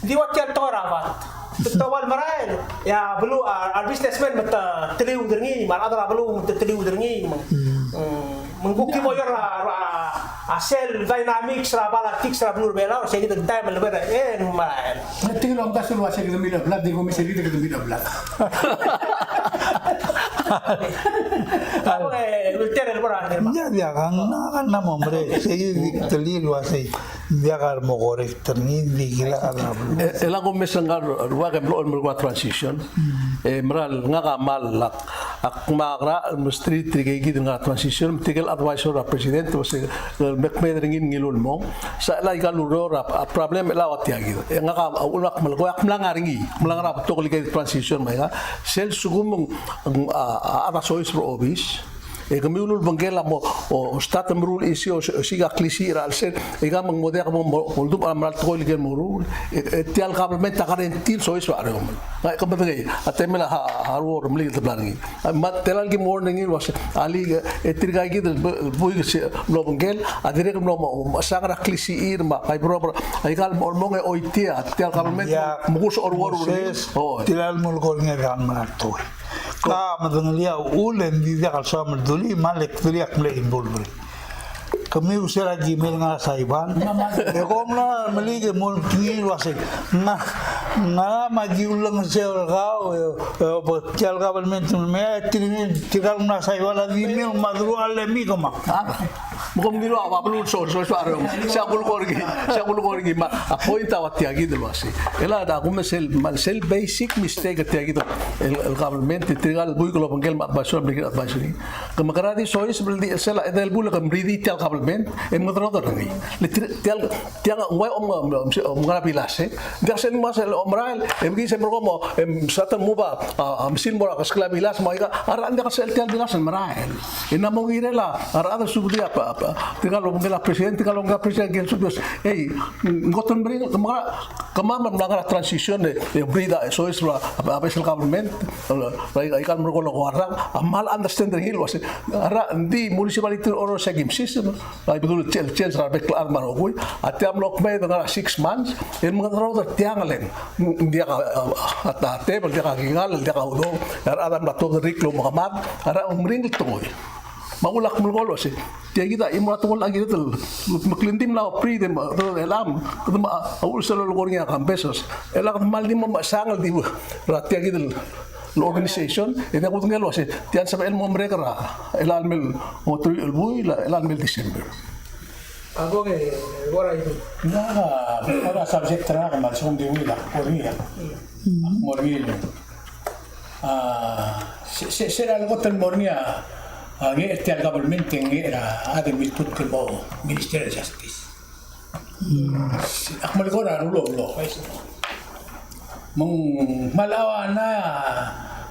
Di ua tia el tekoi er a bat. Te, te ua el merael, e a beluu, a, a businessman me te, te liud er ngii, me a rechad er a beluu me te, te liud er ngii, me. Mm. Mm. Me ng kuk di mo er a, a, a sel dynamics er a politics er a beluu er a Belau, se kid el taem el lebo er a, e ng merael. Ng tirke el omdasu el uase kede mle blat, di kom mesa kede mle blat. Ng diak, diak, ng, ng, ng mo merek, sei di kede el uase, ng diak a mo correct er ngii, ng di kid a, a, e, e le kom mesa ngar er a, er a, ke mlo, mlo er a transition, e, mera el ngak a kmal, ak, ak me a ngerachel el mesterir tirke kid el ngar er a transition, me tirke el advisor er a president, uase, e, me kmeed er ngii el ngiluu el mong. Sel aika el ureor a, a problem e le ua tia kid. E ngak a, a uchul me ak melekoi, ak mla ngar er ngii, mla ngar er a betok el ike el transition me aika, sel lsekum ng, ng, a, a, a chad a soiseb er a obis, e kemiu el ulebengkel a mo, o, o start el meruul issue, o, o siik a klisiich er a chelsel, e aika me ng mo diak bo mo, mo oldubech a mera el tekoi el ike el meruul, e, e tia el government a guarantee el soiseb er a Oreomel. Ng, ke medengei, a temel a, a, a ureor el melilt el bla er ngii. A, me tela el kim warn er ngii el uase, alii, e tirka kid el bu-, el buik el se, mlo obengkel, a dirrek el mlo mo, mo mechesang er a klisichir me a kaiberob er a, aika el mo, mong e choitii a, tia el government, me kus a oruor er ngii. Moses, o, tia el melekoi er ngii a mera el tekoi. Ka medengelii a uchul e ng di diak el soam el dulii, me a le kdulii ak mle involve er ngii. Kemiu sel a ki mei el ngar er a Saipan. E kom mla meliik e mo kngii el uase, nga, ngara me a ki ulengeseu er kau, e, e, bo tia el government me, e, tirke, tirka el mla er a Saipan a di mei me a deruchall e mei kemam. Me kom ngiluu a beluu el source, source er a Oreomel. Sei a kulekoi er ngii, sei a kulekoi er ngii, me a point a ua tia kid el uase. E le a kumes el, me sel basic mistake er tia kid el, el government, tirka el buik el obengkel me a advisory, me a advisory. Ke mekerang e di soiseb el di sel a edei el buil e ke mridii tia el government, e mengederoder er ngii. Le tir-, tia el, tia ng ua om, om, om, om ngar er a bilas, e. Ng diak sel mo sel omerael, e mekis e merekong mo, e msa te mo ba, a, a, mesil mo er a keskel a bilas, me aika, a rechad ng diak sel tia el bilas el merael. E ng mo kirel a, a rechad el subedii a, a, a, tirka el obengkel a president, tirka el obengkel a president, tirka el subedii, ei, ng kot el meringel, ke mekerang, kemam el mla ngar er a transition, e, e mridii a, e soiseb er a, a, a beches el government, Aika el merekong el ko er a, a kmal understand er ngii el uase, a, ng di municipality er a Oreor se kim system, a, bedul el change, change er a bek el chad me a rokui, a tia mlo kmeed el ngar er a six months, el mengederoder tiang el, ng diak a, a, a, a tebel, diak a kingall, diak a udoud, a rechad a mla tuobed er ngii el omekemad, a rechad a meringel el tekoi. Me a uchul ak melekoi el uase, tia kid a chimo er a tekoi el kired el, me kid a di mla operate, me, me, a uchul sel lolekoi er ngii a Campeses. E le kede kmal di mo mechesang el di, er a tia kid el organization, e diak kudengei el uase, tia el sebechel el mo merek er a, el mei el, mo teruich el buil, el mei el December. A bo, e, bo er a idu. Ng, a, bo er a subject er a, me a lsekum di buil a, bo er ngii a. Mo er ngii el. A, se, se, se er a lekot el mo er ngii a, a ngar er tia el government e ngar er a chad el miltutk el mo Minister of Justice. Ak melekoi er a rule of law. Me ng kmal auanai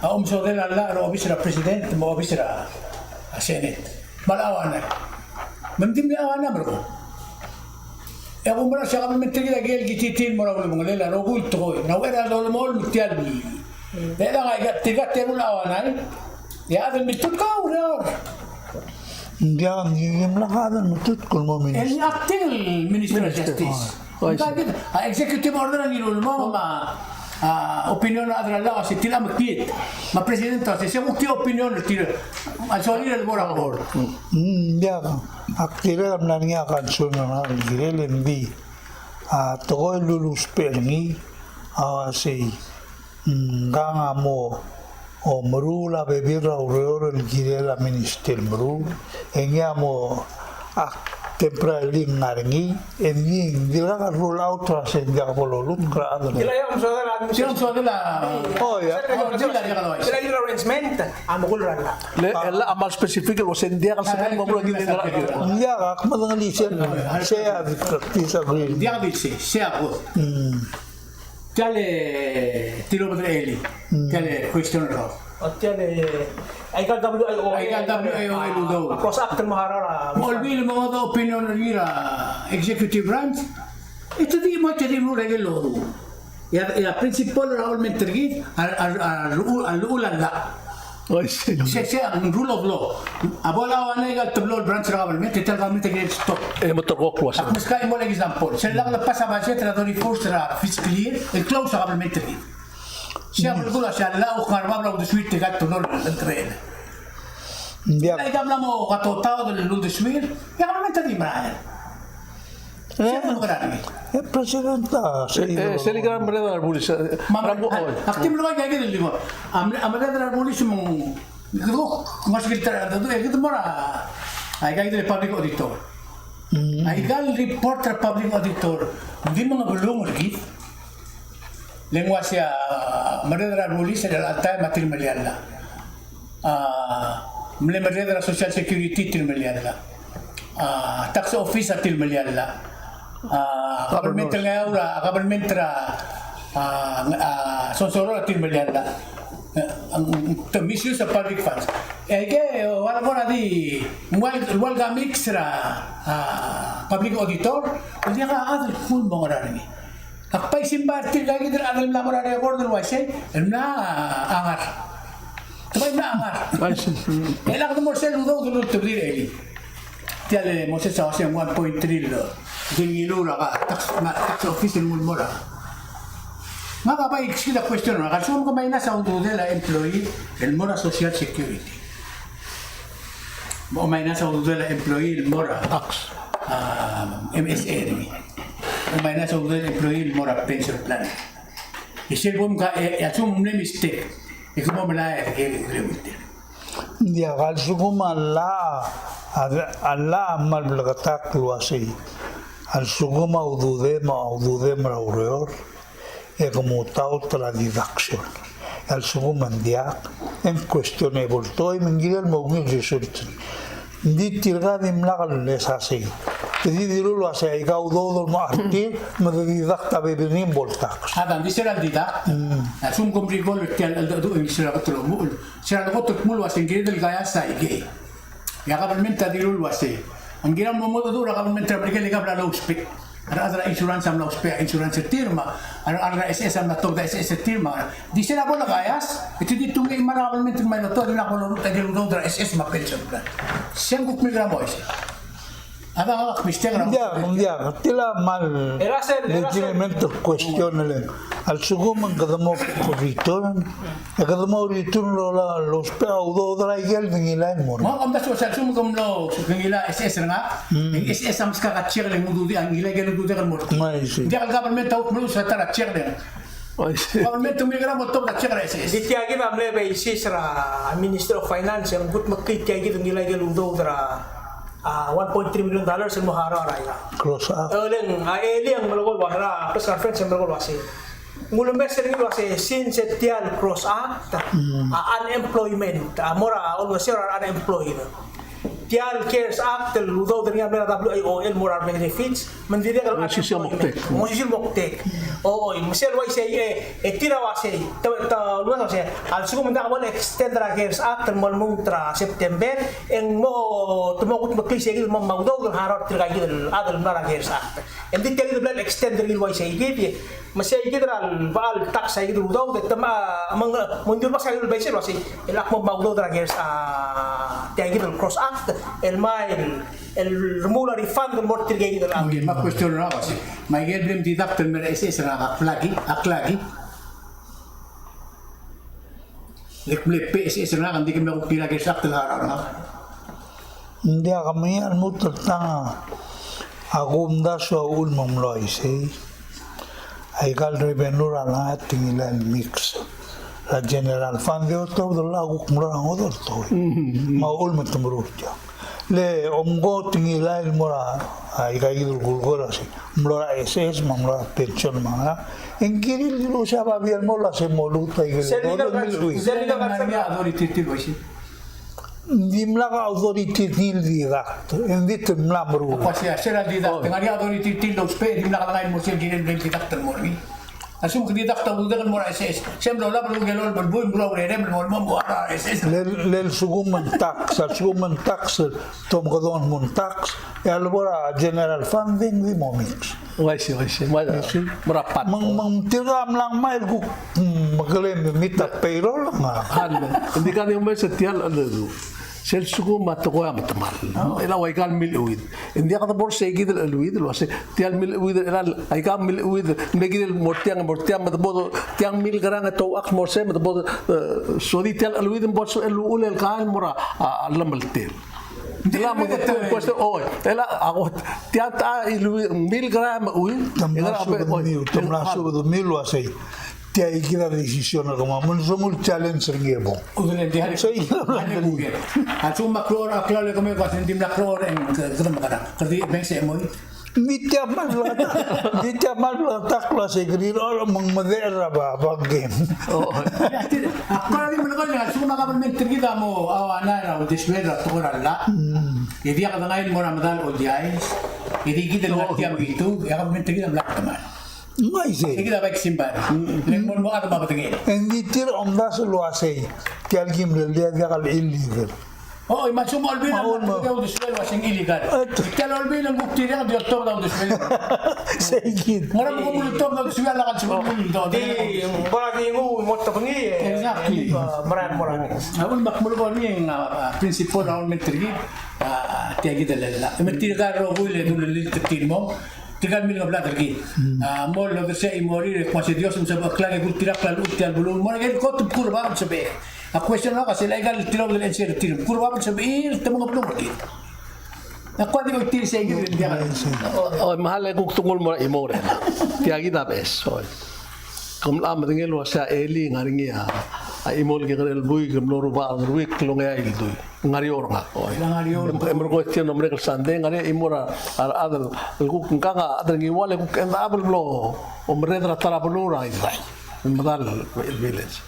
a omesodel a llach er a obis er a President me a obis er a Senate. Kmal auanai. Me ng di mle auanai a melekoi. E kumerang se a government er kid a kirel kititii el mo er a ulebengelel a rokui el tekoi. Ng uchei er a dolemolem tia el. E dang a ika, tirka teru el auanai. E a chad el miltutk a ureor. Ng diak, ng dimlak a chad el miltutk el mo minister. El acting Minister of Justice. Oh, I see. Ng ka kid a executive order a ngiluu el mo me a, a, opinion er a chad er a llach a se tia el mekngit. Me a president a se, se kuk tia opinion er tir. A sorir el mo er a board. Mm, ng diak. Ak dirrek el mla er ngii a concern er ngak el kirel e ng di a tekoi el lulusbech er ngii a uasei, mm, ngkang a mo omeruul a bebil er a ureor el kirel a minister el meruul, e ngii a mo, ak temporarily ngar er ngii, e ng di, ng dirkak el rule out er a se ng diak bo lolutk er a chad el. Tia el omesodel a. Oh, yeah. Tia el arrangement a mo kuk er a llach. Le, el a kmal specific el uasei ng diak el sebechel el mo omeruul a ngii el ngar er a. Ng diak, ak medengelii sel, sei a di practice a. Ng diak di sei, sei a kot. Mm. Tia el, tir a obedel a elii. Mm. Tia el question er a. O tia el, aika el W I O A. Aika el W I O A el udoud. A process act el mo harau er a. Mo olbiil el mo odo opinion er ngii er a executive branch. E te di mo, te di mo er a ikel udoud. E a, e a principle er a government er kid a, a, a, a llechul a llach. Oi, sei. Se, se a rule of law. A bo lauanai aika el teblo el branch er a government, e tia el government a kirel stop. E mo terrekokl el uasei. Ak meskak el mo example. Sel lak lepass a budget er a thirty-first er a fiscal year, el close a government er kid. Se a belkul a se a llach a kuk ngar er a bab er a uldesuir tirka el teblo el branch. Ng diak. Aika mla mo katotaod el uldesuir, e a government a di merael. E, e, President a, sei, e, sel ikang a merreder a rebulis, e, me a, ak di mlo ua ikakid el di mo. A, a merreder a rebulis me ng, kede kuk, ng ua sekretar, e, kede mo er a, a, ikakid el public auditor. Mm. Aika el report er a public auditor, ng di mengebelung er kid. Le ng uasei a, merreder a rebulis er chelecha el taem a tir el melial a llach. A, mle merreder a Social Security tir el melial a llach. A, tax office a tir el melial a llach. A, government el ngeaur a, government er a, a, a, Sonsorol a tir el melial a llach. E, ng, ng, the misuse of public funds. E aike, ua le kora di, ua le, ua le kamix er a, a, public auditor, el diak a chad el kmo ng mo ngar er ngii. Ak bai simbai er tirka kid el chad el mla mo er a record el uaisei, el mla a ngar. Te bai mla a ngar. Uaisei. E lak de mo er sel udoud el ultebedii er elii. Tia el Moses a uasei ng one point three el di ngiluu er a tax, ma, tax office el nguu el mo er a. Ngak a bai kid a question er ngak, a lsekum ke minus a ududel a employee el mo er a social security. Mo minus a ududel a employee el mo er a tax, a, M S A er ngii. Mo minus a ududel a employee el mo er a pension plan. E sel bo mka, e, e a lsekum ng mle mistake, e ke mo melai a, e, e, e, e. Ng diak, a lsekum a llach, a, a llach a kmal bleketakl el uasei. A lsekum a ududem, a ududem er a ureor. E ke mo taut er a deduction. E a lsekum ng diak, e ng questionable. Te oim e ng kirel mo ungil result. Ng di tirka a dimlak el lesasei. Te di dilu el uasei aika udoud el mo er tir, me de deduct a bebil er ngii me bo el tax. A, ng di se er a deduct. Mm. A lsekum kom recall er tia el, el, el, se er a kot el omuchel. Se er a kot el kmo el uasei ng kired el kaias aikei. E a government a dilu el uasei, ng kirem el mo mengedecheduch er a government er a Merikel e ke bla lousbech. A rechad er a insurance a mla ousbech a insurance er tir me a rechad er a S S a mla tobed a S S er tir me a. Di se er a bo le kaias, e te di tung e mla er a government me a loto, e di mla bo lolutech a ikel udoud er a S S me a pension plan. Se ng kuk mle kirem el uaisei. A dang ak mistake er a. Ng diak, ng diak, tia el kmal legitimate question el. A lsekum e ng kede mo return, e kede mo return el lo, lousbech a udoud er a ikel dengilai el mo er. Mo, kom ta se a lsekum ke mlo, ke ngilai a S S er ngak, e ng S S a meskak a check el nguu a ududel, a ngilai a ikel ududek el mo er tir. Ng diak el government a kuk mlo sa ta er a check el. Government a mle kirem el mo tobed a check er a S S. Di tia kid a mle basis er a Ministry of Finance, e ng kutmeklii tia kid el ngilai a ikel udoud er a, a, one point three million dollars el mo harau er a ika. Close up. E le ng, a, e le ng melekoi el ua, er a press conference e melekoi el uasei. Ng ulemes er ngii el uasei since tia el CROSS Act, a unemployment, a mo er a olengeseu er a unemployed. Tia el CARES Act el udoud er ngii a mla er a W I O L el mo er a benefits, me ng dirrek el unemployment. Ng osisiu el moktek. Oi, me sel uaisei e, e tir a uasei, te, te, uaisei, a lsekum ng diak bo el extend er a CARES Act el mo lmuut er a September, e ng mo, te mo kutmeklii sei kid el mo, mo udoud el harau er tirka kid el chad el mla er a CARES Act. E ng di tia kid el bla el extend er ngii el uaisei kid, Me sei kid er a lebo el tax a kid el udoud, e te me, me ng, me ng di el bas a kid el basis el uasei, el ak mo mo udoud er a CARES, a, tia kid el CROSS Act, el mei, el remuul a refund el mo er tirke kid el. Okay, me a question er ngak a uasei, me aike el bla mdeduct el mei er a S S er ngak a klaki, a klaki. Le kmo le P S S er ngak, ng di kemiu a kuk tir a CARES Act el harau er ngak. Ng diak, kemiu a lmuut el tang a kumdasu a uchul me ng mlo uaisei. Aika el revenue er a llach a tekingel el mix. Er a general fund e otobed el llach a kuk mlo er a ngodech el tekoi. Me a uchul me te meruul tiang. Le omko tekingel el mo er a, a, aika kid el kulekoi el uasei, mlo er a S S, me a mlo er a pension, me a ngerang. E ng kirir el dilu se a babier el mo el uasei mo luut aike el. Sel legal, sel legal, sel legal authority tir el uaisei. Ng dimlak a authority er ngii el deduct, e ng di te mla meruul. Ua sei, sel deduct, ng ngar er ngii a authority tir el ousbech, e dimlak a lengai el mo sel kirel el deduct el mo er ngii. A lsekum ke deduct a udoud el mo er a S S, se mlo lab el ngike el olab el buil, mlo urerem el mo, mo, mo er a S S. Le, le lsekum ng tax, a lsekum ng tax, te omekedong el mo ng tax, e a lebo er a general fund e ng di mo mix. Uaisei, uaisei. Me a, me a part. Me ng, me ng tirka a mla ngmai el kuk, mm, meklem, meet a payroll, me a. Ng di ka di omes er tia el, el, sel lsekum a tekoi a metemall. El ua aika el mileuid. Ng diak de bo er sei kid el cheleuid el uasei, tia el mileuid, el aika el mileuid, me kid el mo er tiang, mo er tiang, me te bo, tiang mil kerang e te ouchais mo er sei, me te bo, e, so di tia el cheleuid, me bo el uchul el kael mo er a, a, a llemeltel. Ng di el cheleuid el, oi, el a, tia ta el cheleuid, mil kerang me uchul, te mla subed el mil, te mla subed el mil el uasei. Tia kid a decision er kemam, me ng soam el challenge er ngii e bo. Udel, ng di a, sei, a lsekum a klou, a klou el kemiu el uasei ng dimlak klou e ng kede mekerang. Kede di meng se mo. Ng di tia kmal bleketakl, ng di tia kmal bleketakl el uasei kede di mengmedechel er a ba, ba game. O. A klou a di melekoi, a lsekum a kabelment er kid a mo, a, a ngar er a uldesuel er a tekoi er a llach. E diak dengai el mo er a medal oldiais. E di kid el ngar tia el mitu, e a kabelment er kid a mla kmal. Ng uaisei. Sei kid a bai ksimbai. Le ng mo, mo a bedengel. E ng di tir a omdasu el uasei, tia el kim el diak a illegal. O, me a lsekum a olbiil a mo, mo, uldesuel el uasei ng illegal. Tia el olbiil a ng kuk tirke el di oltobed a uldesuel. Sei kid. Ng ngera me kom ultobed a uldesuel a lak a lsekum ng ultobed. Di, ng kora di nguu mo tebengii e. Exactly. Mera, mera. A uchul me ak melekoi er ngii a, a, principle er a kabelment er kid, a, tia kid el llach. Me tirka el rokui el dulelilt er tir el mo Tirka el mle ngebla er kid. A, mo odersii a chimorir e kmo se Dios a mesebechekl e kultirakl a llechul tia el beluu el mo er a ikel kot el bkur a bab el sebechek. A question er ngak a sel aika el tilobed el answer er tir, bkur a bab el sebechir, te mengebla er kid. Ak kuk di oitii sei kid el diak. O, o, me a le kuk tengul mo er a chimo er a tia kid a beches, oi. Kom mla medengei el uasei a elii a ngar er ngii a chimo el kekerei el buik el mlo rubak el ngeruikl el ongeai el dui. Ngar er eou er ngak, oi. Ngar er eou. E, e merekong e tia el mlo merek el sandei, ngar er ngii a chimo er a, a rechad el kuk ngkang a chad er a Ngiwal e kuk end up el mlo omerreder er a ta er a beluu er a Irrai. El medal el village.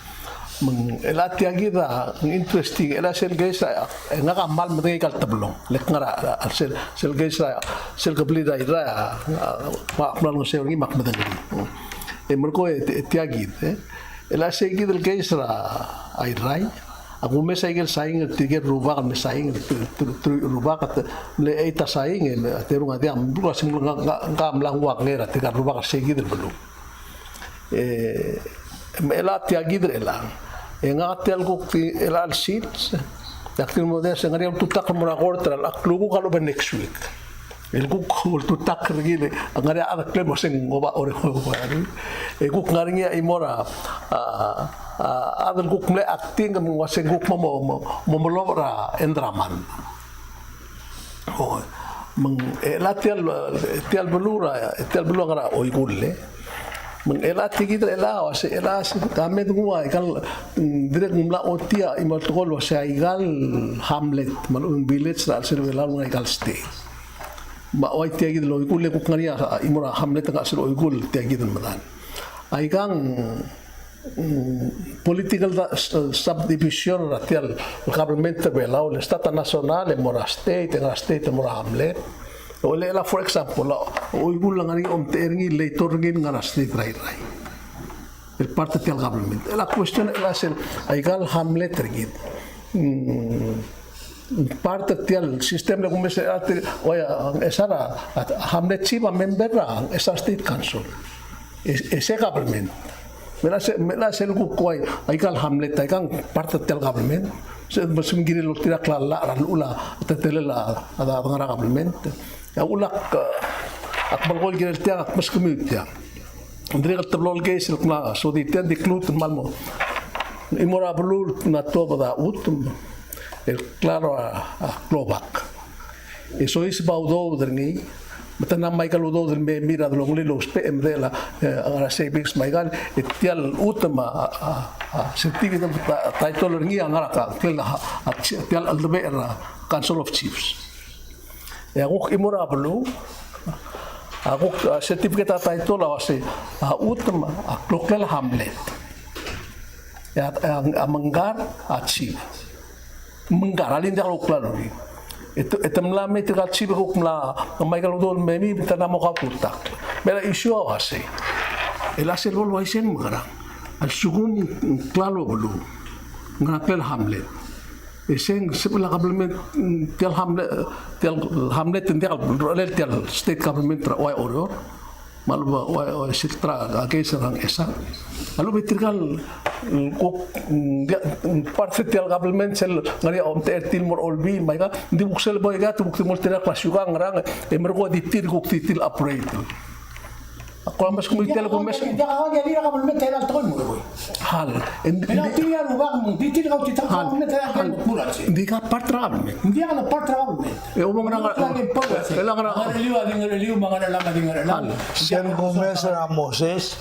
Me ng, el a tia kid a, ng interesting, el a sel case a, e ngak a kmal medengei aika el teblong. Le ak ngar er a, a, sel, sel case er a, sel kebliil er a Irrai a, a, me ak mla olengeseu er ngii me ak medengei. E merekong e, e tia kid, e. El a sei kid el case er a Irrai, a kumes a ikel saing el tirke el rubak el me saing el tir-, tir-, tir-, rubak a te-, mle eight a saing e me a terung a diak, me ng kuk a seng ngka, ngka, ngka mla nguu a ngera tirka el rubak er sei kid el beluu. E, me chelecha tia kid er chelechang. E ngak a tia el kuk ti-, chelecha el sils, e ak di mo diak se ngar er ngii a ultutakl el mo er a court er a, ak lukuk a lobengkel next week. El kuk ultutakl er kid, e ngar er ngii a chad el klem el uasei ng oba Oreor, e kuk ngar er ngii a chimo er a, a, a, chad el kuk mle acting me ng uasei ng kuk mo, mo, mo, mo melobech er a end er a month. O, me ng, e, chelecha tia el, tia el beluu er a, tia el beluu a ngar er a Oikull, e. Me ng chelecha tia kid er chelechang, uasei, chelecha, se, ka me denguu a, ikal, mm, dirrek ng mla ochotii a chimo el tekoi el uasei a ikal hamlet, me a lechub e ng village er a chelsel Belau el ngar er a ikal state. Me a ua tia kid el Oikull e kuk ngar er ngii a, a, chimo er a hamlet el ngar er a chelsel Oikull tia kid el medal. Aikang, mm, political da-, s-, subdivision er tia el government er Belau, el stat a national, e mo er a state, e ngar er a state, e mo er a hamlet. O le, la, for example, a, Oibul a ngar er ngii a omtechei er ngii el elector er ngii el ngar er a state er a Irrai. El part er tia el government. E le a question, e le a sel, aika el hamlet er ngii. Mm, part er tia el system el kumes er a, oi, a Ngchesar a, a hamlet chief a member er a Ngchesar State Council. E, e se government. Me le se, me le sel kuk ua, aika el hamlet, aika el part er tia el government. Se, me se ng kirel oltirakl a llach er a llechul a teletelel a, a, a ngar er a government. A uchul ak, ak melekoi el kirel tiang, ak meskemiu tiang. Ng dirrek el teblo el case el kmo a sodii tiang, ng di kluut el kmal mo. Ng mo er a beluu el kmo a tuobed a chutem el klalo a, a klobak. E soiseb a udoud er ngii, me te mla me aika el udoud el mei er a delongelel el ousbech e medechel a, e, a savings me aikal, e tia el chutem a, a, a, a certificate of ti-, title er ngii a ngar er a, a, tia el, a, a, tia el cheldebechel er a Council of Chiefs. E a kuk chimo er a beluu, a kuk, a, certificate of title a uasei, a chutem a kloklel a hamlet. E a, a, a mengkar a chief. Mengkar, alii, ng diak loklalo er ngii. E te, e te mla mei tirka el chief e kuk mla, me aika el udoud el mei, me te mla mo kaututak. Me a issue a uasei. E le sel bo el uaisei el mekerang. A lsekum ng klalo a beluu. Ng ngar er a klel a hamlet. E se ng sebechel a government, mm, tia el hamlet, tia el hamlet, ng diak el rolel tia el state government er a Oreor. Me a lechub e, ua, ua, sel ta er a case er a Ngchesar. A lechub e tirka el, mm, kuk, mm, diak, mm, part er tia el government sel ngar er ngii a omtechei er tir el mo er a Olbiil, me aika, ng di kuk sel bo aika, te kuk di mo oltirakl a siukang, ngerang, e merekong e di tir kuk di tir el operate. Ak kora meskemiu tia el kumes. Diak a, diak a, diak a government er a tekoi el mo er a Hal, e ng di, e ng di, tir a rubak, me ng di tir a kautitak, hal, government er a, hal, government er a, ng di ka part er a government. Ng diak a part er a government. E, omong er a, e, ngar er a, ngar er a, ngar er a, hal. Sel kumes er a Moses,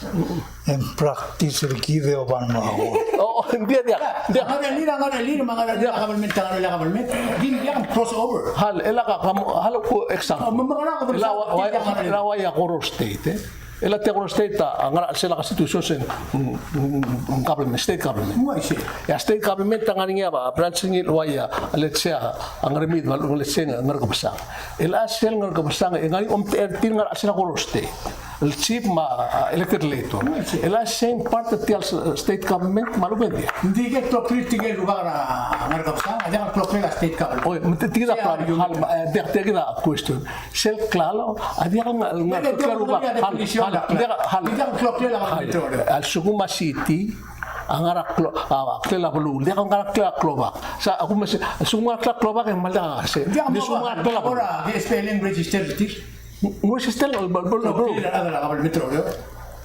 e ng practice er kid e oba ng mo. O, o, ng diak, diak, diak. Ngar er a, ngar er a, ngar er a, ngar er a, government, ngar er a, government. Di, diak a crossover. Hal, e le ka, ka mo, hal, ko example. O, me, me, ngar er a, e le ua, ua, e le ua a Koror State, e. E le tia Koror State a, a ngar er a chelsel a constitution se ng, ng, ng, ng government, state government. Uaisei. E a state government a ngar er ngii a branch er ngii el ua ia, let's say, a Ngermid, me a let's say, Ngerkebesang. E le sel Ngerkebesang, e ngar er ngii a omtechei er tir el ngar er a chelsel a Koror State. El chief me a, a, elected legislator. Uaisei. E le sel part er tia el s-, state government, me a lechub e ng diak. Ng di ke kloklir tirke el rubak er a Ngerkebesang, a diak el kloklir a state government. Oi, me te, tia kid a, hal, e, diak, tia kid a question. Sel klalo, a diak el ngar, ngar er a klalo, hal, hal, diak, hal. Diak el kloklir a klalo. A lsekum a city a ngar er a klo-, a, klel a beluu, diak el ngar er a klel a klobak. Sa, a kumes, a lsekum ngar er a klel a klobak e ng mla diak a se. Diak el, ng di lsekum ngar er a klel a beluu. Kora, di spelling register, di. Ng register el beluu, beluu. Kloklir a rechad er a kabelment er a Oreor.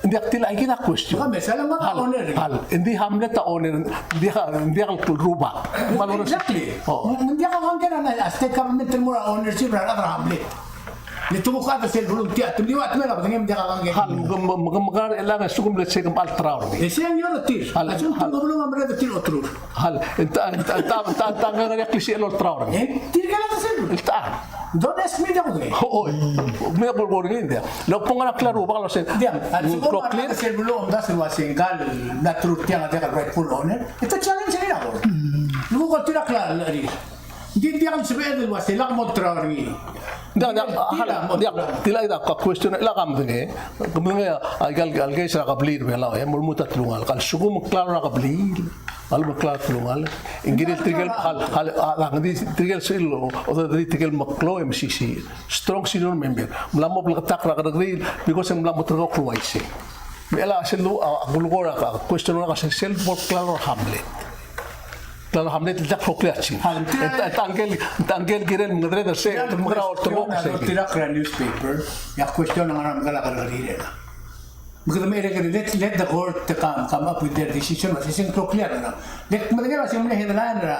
Ng diak, tia kid a question. Hal, hal. Ng di hamlet a owner, ng diak, ng diak el rubak. Exactly. O. Ng diak a kangkei a state government el mo er a ownership er a rechad er a hamlet. Le te kuk chad er sel beluu tia, te mle ua te mla er a bedengem, ng diak a kangkei. Hal, me ke, me ke, me ke ngar er chelechang e lsekum let's say ke mla olterau er ngii. E sei a ngar er tir. Hal, hal. A lsekum te mlo merreder er tir a olterau. Hal, e ng ta, e ng ta, e ng ta, e ng ta, e ng ta ngar er ngii a klisichel el olterau er ngii. E tirke el chad er sel beluu. E ng ta. Don't ask me, diak kudengei. O, o. Me bo er ngii, diak. Le bo ngar er a klel a rubak el uasei. Diak, a lsekum a rechad er sel beluu a omdasu el uasei ngkal mla terung tiang a diak el rightful owner, e te challenge er ngii er a court. Leko oltirakl a, a, a, Ng di diak el sebeched el uasei lak mo olterau er ngii. Diak, diak, hal, diak, tia kid a question, lak a medengei. Ke medengei a, a, ikal, ikal case er a kebliil er a Belau, e, mo lmuut a telungalek. A lsekum ng klalo er a kebliil, a lsekum ng klalo er a telungalek, e ng kirel tirke el, hal, hal, a, a, ng di tirke el sel, o, o, di tirke el meklou e mesisiich. Strong senior member. Mla mo bleketakl er a kerrekeriil, because ng mla mo terrekokl el uaisei. Me a sel, a, a kulekoi er a, a, question er a, a sel, sel bo el klalo er a hamlet. Klalo er a hamlet el diak kloklir a chief. Hal, e ta, e ta ngike el, e ta ngike el kirel mengedereder er sei, e te mekerang el olterau er sei. Oltirakl er a newspaper, e a question a ngar er a medal a kerrekeriil er a. Me kede merek el let, let the court to come, come up with their decision, uasei ng kloklir a. Le kmedengei el uasei ng mle headline er a,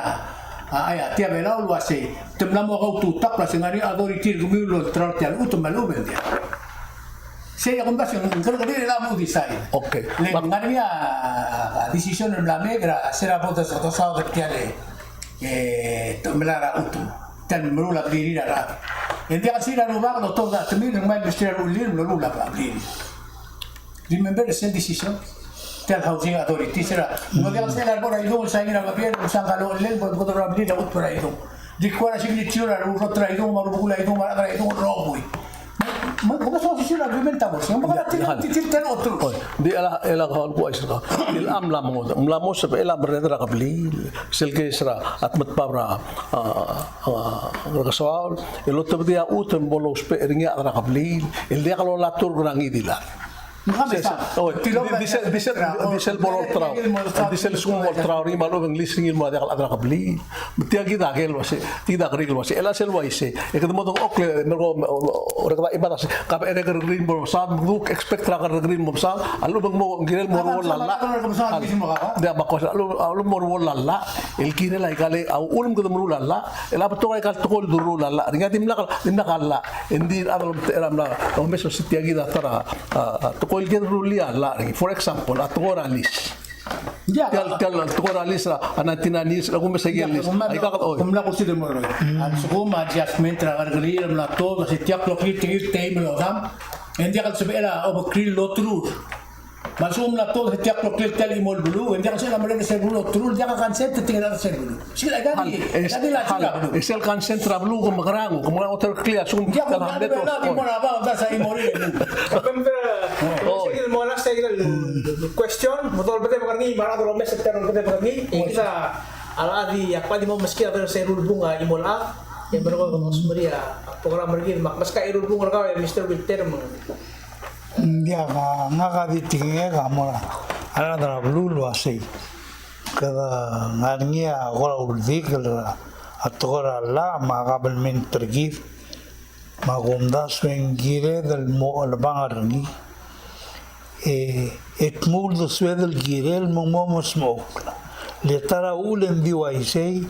a, a, tia Belau el uasei, te mla mo kaututakl el uasei ng ngar er ngii a authority er kemiu el olterau er tia el chutem me a lechub e ng diak. Sei a kumdasu e ng kerrekeriil er a mo decide. Okay. Le ng ngar er ngii a, a, decision el mla mei er a se er a bo dosaod er tia el, e, te mla er a chutem. Tia el meruul a blirir a rechad. E ng diak el sel rubak el otobed a temir, ng mei el mesterir a rullii el meruul a blirir. Remember sel decision? Tia el housing authority, se er a, ng diak el sel bo er a idung, el sain er a babier, el sang a loan, el bo, bo er a blil a kutmokl er a idung. Di kora signature a rurot er a idung, me a rubekul a idung, me a rechad er a idung, rokui. Me, me, me, so, decision agreement a bo, se, me, kora tir, tir, tir, tir, otro. Oi, di el, el, el, el, el, el, mla mo, mla mo sebechel a merreder er a kebliil, sel case er a, a Tmetbab er a, a, a, Ngerkesoaol, el otebedii a chutem el bo lousbech er ngii a chad er a kebliil, el diak lolai a turk er a ngii di el chad. Oi, di, di sel, di sel, di sel bo lolterau, di sel lsekum bo lolterau er ngii me a lechub e ng lease er ngii el mo diak el chad er a kebliil. Me tia kid a ker el uase, tia kid a kerik el uase, el a sel uaisei, e kede mo dengchokl e merkong, o, o, o, er kede chimad a se, ka bo er a kerrekeriil el mo mesaod, me kuk expect er a kerrekeriil el mo mesaod, a lechub e ng mo, ng kirel mo ruoll a llach. Ng diak, me a ko, a lechub, a lechub e ng mo ruoll a llach, el kirel aika el, a uchul me kede meruul a llach, el a betok aika el tekoi el doruul a llach, er ngii a dimlak, dimlak a llach. Engdi a rechad el omtechei er a mla omes el uase tia kid a ta er a, a, a, tekoi el kirel rullii a llach er ngii. For example, a tekoi er a lease. Tia el, tia el tekoi er a lease er a, a, ninety-nine years, a kumes aike el lease. Aika kede, oi. Kom mla kursi de mo er a, a lsekum a adjustment er a kerrekeriil a mla tuobed, se tia el kloklii tia el teim el odam. Ng diak el sebechel a obekrir el oterur. Me a lsekum ng mla tuobed e tia el kloklii tia el chimo el beluu, e ng diak el sebechel a merreder er sel beluu el oterul, diak a consent er tirke el chad er sel beluu. Sel, aika di, aika di el chad er a beluu. E sel consent er a beluu, ke mekerang, ke mekerang oterkeklii a lsekum diak a hamlet el chimo er a bab, a ta er sel chimo er a beluu. Oi. Sel mo last, sel question, mo dolbedebek er ngii, me a rechad el omes e te dolbedebek er ngii, e kid a, a rechad a di, a kmal di mo meskid a ta er sel ulebung a chimo el chad, e merkong e kede mo smeriu a program er kid, me ak meskau a ulebung er kau, e Mister Wilter, me Ng diak, a, ngak a di tekingek a mo er a rechad er a beluu el uasei, kede ngar er ngii a kora uldikel er a tekoi er a llach me a kabelment er kid, me a kumdasu e ng kired el mo chelebangel er ngii. E, e dmu uldesued el kirel me ng mo mesmechokl. Le ta er a uchul e ng di uaisei,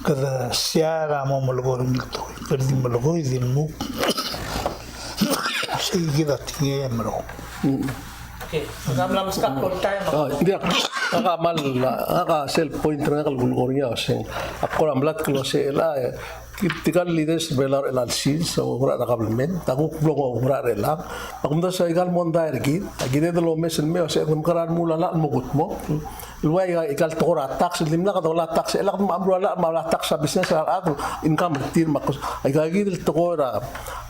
kede share a mo melekoi er ngii el tekoi. Kede di melekoi, di lmuk. Sei kid a tekingek e merkong. Okay. Ngak a mla meskak el time. A, diak, ngak a kmal, ngak a sel point er ngak el kulekoi er ngii a uasei, ak kora melatk el uasei el a, e, tirka el leaders er a Belau er chelecha el sils a oureor er a kabelment, a kuk blo oureor er chelechang. Me ak omdasu aika el mondai er kid, a kired el omes el mei el uasei, kede mekerang el meruul a llach el mo kutmokl. El ua aika el tekoi er a tax, el dimlak dolai a tax, e lak mo meruul a llach, me a tax er a business er a rechad, income er tir, me a kuk, aika kid el tekoi er a,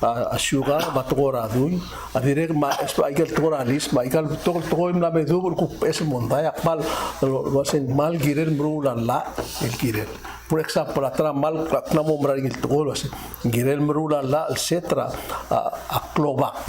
a, a siukang, me a tekoi er a dui, a dirrek me a, aika el tekoi er a lease, me aika el betok el tekoi el mla me duubech el kuk beches el mondai, a kmal, el uasei ng kmal kirel meruul a llach, el kirel. For example, a ta er a kmal, a kmal mo mera er ngii el tekoi el uasei, ng kirel meruul a llach, et cetera, a, a klobak.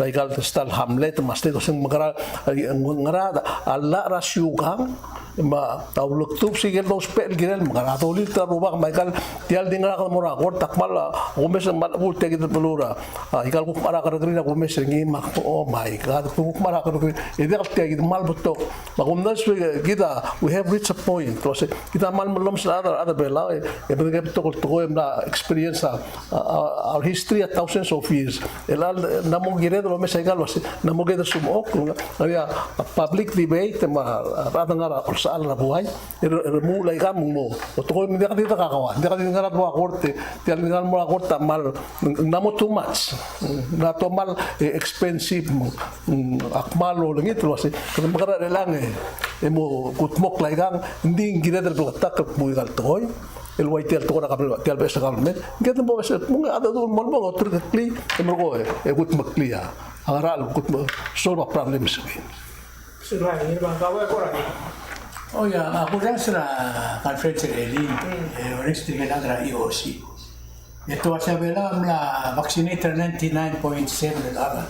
Aika el ta el hamlet, me a state, uasei ng mekerang, a, ngera, a llach er a siukang, me a ulekdubes, se ikel dousbech el kirel, mekerang, a dolilt er a rubak, me aika el, tia el di ngera kede mo er a kort, a kmal, a, kumes el kmal, bul tia kid el beluu er a, a, aika el kuk mechar a kerrekeriil a kumes er ngii, me a, oh my God, kuk mechar a kerrekeriil, e diak el tia kid el kmal betok. Me a kumdasu e kid a, we have reached a point el uasei, kid a kmal melomes er a rechad, rechad er a Belau, e, e, betok el tekoi el mla experience a, a, a, our history a thousands of years. El a, ng mo kired el omes aika el uasei, ng mo kired el smechokl, ng ngar er ngii a public debate, me a, a rechad a ngar er a olsechal er a buai, e, e, remuul aika me ng mo, o tekoi me ng diak di de kakoad, ng diak di ngar er a kort, e, tia el ngar er a kort a kmal, ng mo too much, ng mo too kmal, e, expensive, me ng, mm, a kmal olengit el uasei, kede mekerang er chelechang e, e mo kutmokl aikang, ng di ng kired el bleketakl el kmo aika el tekoi, el ua tia el tekoi er a kabel, tia el beches el kabelment, ng kired el mo beches el kmo a dedu el mo, mo oterkeklii, e merkong e, e kutmeklii a, a ngera el kutme-, solve a problems er ngii. Sir, bai, ngii er a bang, kau e kora. Oh, ia, a kurrenges er a conference er elii, e, orrenges tirke el chad er a E O C. E te uasei a Belau a mla vaccinate er a ninety-nine point seven el chad.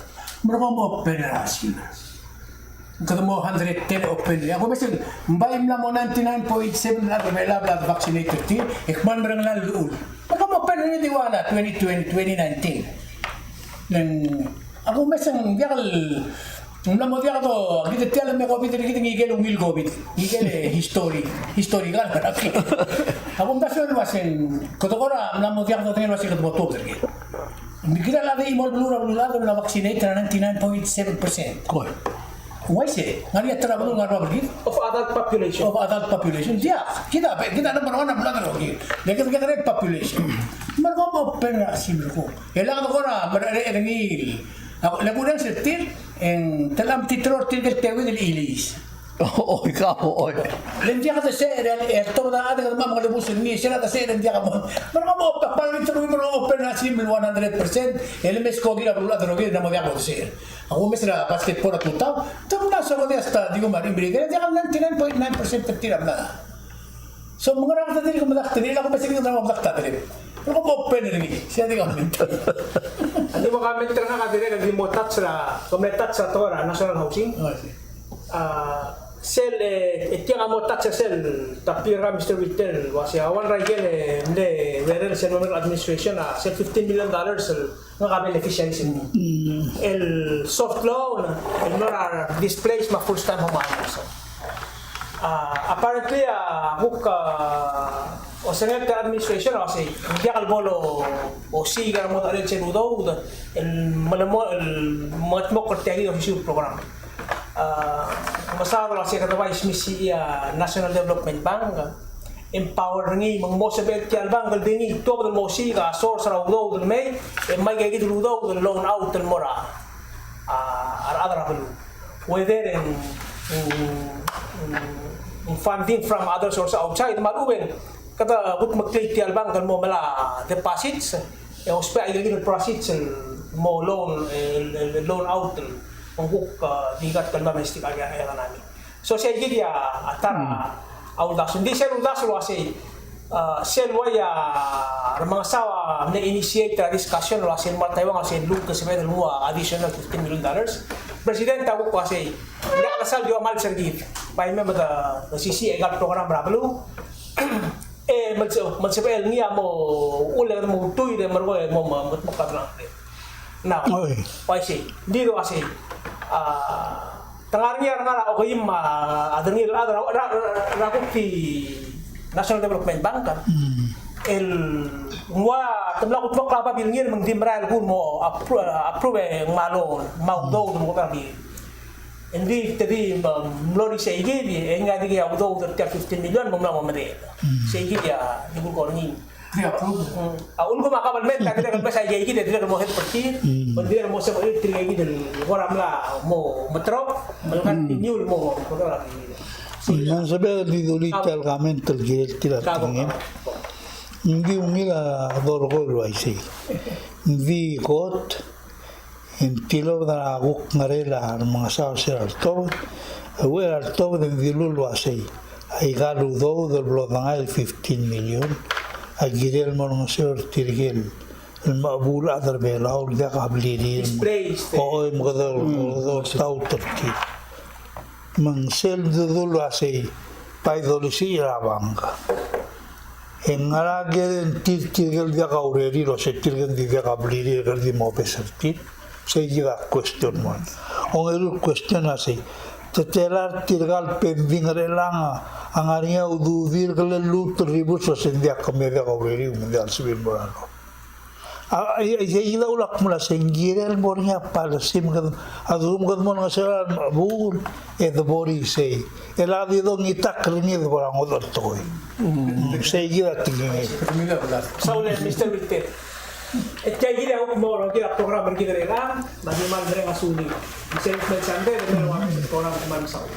Merkong mo open er a sils. Kede mo hundred ten open. E a kumes el, ng bai mla mo ninety-nine point seven el chad er a Belau a mla vaccinate er tir, e kmal meringel a llechul. Merkong mo open er ngii di ua twenty twenty, twenty nineteen. Le ng A kumes e ng diak el, ng mla mo diak do, kid tia el me COVID er kid, ngikel ungil COVID, ngikel, e, history, historical, okay. A kumdasu el uasei, kede kora mla mo diak dodengei el uasei kede mo tuobed er kid. Kid a chad el chimo el beluu er a beluulechad el mla vaccinate er a ninety-nine point seven percent. Koi. Uaisei, ng ngar er ngii a ta er a beluu el ngar er a bab er kid? Of adult population. Of adult population. Diak, kid a, kid a number one er a beluulechad er kid. Le kid a general population. Merkong mo open er a sils merkong. E le kede kora merreder er ngii. A, le kurrenges er tir, E ng telam titlo er tirke el teuid el ilease. Oi, kau, oi. Le ng diak desecher, e le tobed a chad e kede mo mengelebus er ngii, sel desecher e ng diak mo. Me ng mo, papal, me ng open a sim el one hundred percent, e le meskau a rokir a beluu el chad el rokir e ng mo diak bo desecher. Ak omes er a basketball er a tutau, te mla soak a di hasta di ko mla er a Imeliik, e ng diak el ninety-nine point nine percent er tir a mla. So, me ng ngar er ngii a dirk medakt er ngii, e ak omes er ngii e ng diak medakt a dirk. Ng ko open er ngii, sei a di comment. A di mo comment er ngak a dirrek el di mo touch er a, ko mle touch er a tekoi er a national housing. Oh, I see. A, sel, e, e tiang a mo touch er sel, ta pier a Mister Whittle, el uasei, a one er a ikel, e, mle, e, urerel sel mo er a administration, a, sel fifteen million dollars, el, ngak a beneficiaries er ngii. Mm. El soft loan, el mlo er a displaced me a first time home buyers. A, apparently, a, kuk, a, osengek er a administration, a, sei, ng diak el bo losiik er a mo er a chelsel udoud, el, melemo, el, mengetmokl er tia kid a osisiu el program. A, mesaod el uasei kede bai smisichii a National Development Bank, empower er ngii, me ng mo sebechel tia el bank el di ngii, tuobed el mo osiik a source er a udoud el mei, e mei aika kid el udoud el loan out el mo er a, a, a rechad er a beluu. Whether in, in, in funding from other sources outside, me a lechub e ng kede kudmeklii tia el bank el mo melai a deposits, e ousbech aika kid el proceeds el mo loan, el, el, el loan out, el mo kuk, a, di kuk el domestic a, a economy. So sei kid a, a ta er a uldasu. Ng di sel uldasu el uasei, a, sel uai a remengesau a mle initiate er a discussion el uasei el mo er a Taiwan a sel lmuut el sebeched el nguu a additional fifteen million dollars. President a kuk uasei, ng diak a sal di ua mal ser kid. Bai me me de, de sisiich aika el program er a beluu. E, me ng se, me ng sebechel ngii a mo, uchul e kede mo ultuil e merekong e mo, mo, mo, mo kablang. Now, oi. Uaisei, ng di uaisei. A, te ngar er ngii a rengar er a okeim a, a derengir a chad er a, er a, er a, er a kuk di National Development Bank. Mm. El, ng ua, te mla kutmokl a babilngir me ng di merael el kuk mo appro-, approve e ng mla loan, me a udoud el mo kuk er a Ng di, te di, me, mlo er isei kid, e ngii a di a udoud er tia el fifteen million, me ng mla mo medechel. Mm. Sei kid a, di kuk er ngii. Di approve. Mm. A, ulekum a kabelment a dirrek el mesa ikei kid, e dirrek el mo help er tir, mm, me ng dirrek el mo sebechir tirke kid el kora mla mo meterok, me le continue el mo, mo, mo, mo, mo. Me ng sebechel el di dulii tia el comment el kirel tia el tekingem. Ng di ungil a dolekoi el uaisei. Ng di kot, e ng tilobed er a kuk ngerel a remengesau er sel loltobed, e uchei er a loltobed e ng dilu el uasei, aika el udoud el blo dengai el fifteen million, a kirel el mo olengeseu er tirke el mechebuul el chad er a Belau el diak a blirir. Displaced. O, e me kede, mm, kede oltaut er tir. Me ng sel dodul el uasei, bai dolisiich er a bank. E ngera a guarantee er tirke el diak a urerir, el uasei tirke el di diak a blirir, e kede di mo obes er tir. Sei kid a question mo. Ongeru el question a sei, te tela er tirka el pending er chelechang a ngar er ngii a ududir el lluut el reverse el uasei ng diak, me ng diak a urerir, me ng diak a lsebechir el mo er a loan. A, a, a, isei kid a ulak mla sei ng kirel el mo er ngii a policy me kede, a lsekum kede mo olengeseu er a remechebuul, e de bo er isei. E le di dongitakl er ngii e de bo er a ngodech el tekoi. Mm. Sei kid a tekingem. Saul, Mister Victor. E tia kid a kuk mo er kid a program er kid er chelechang, me a di kmal mereng a sulmiu. Mister Victor Sande, de mereng a program, kmal mesaul.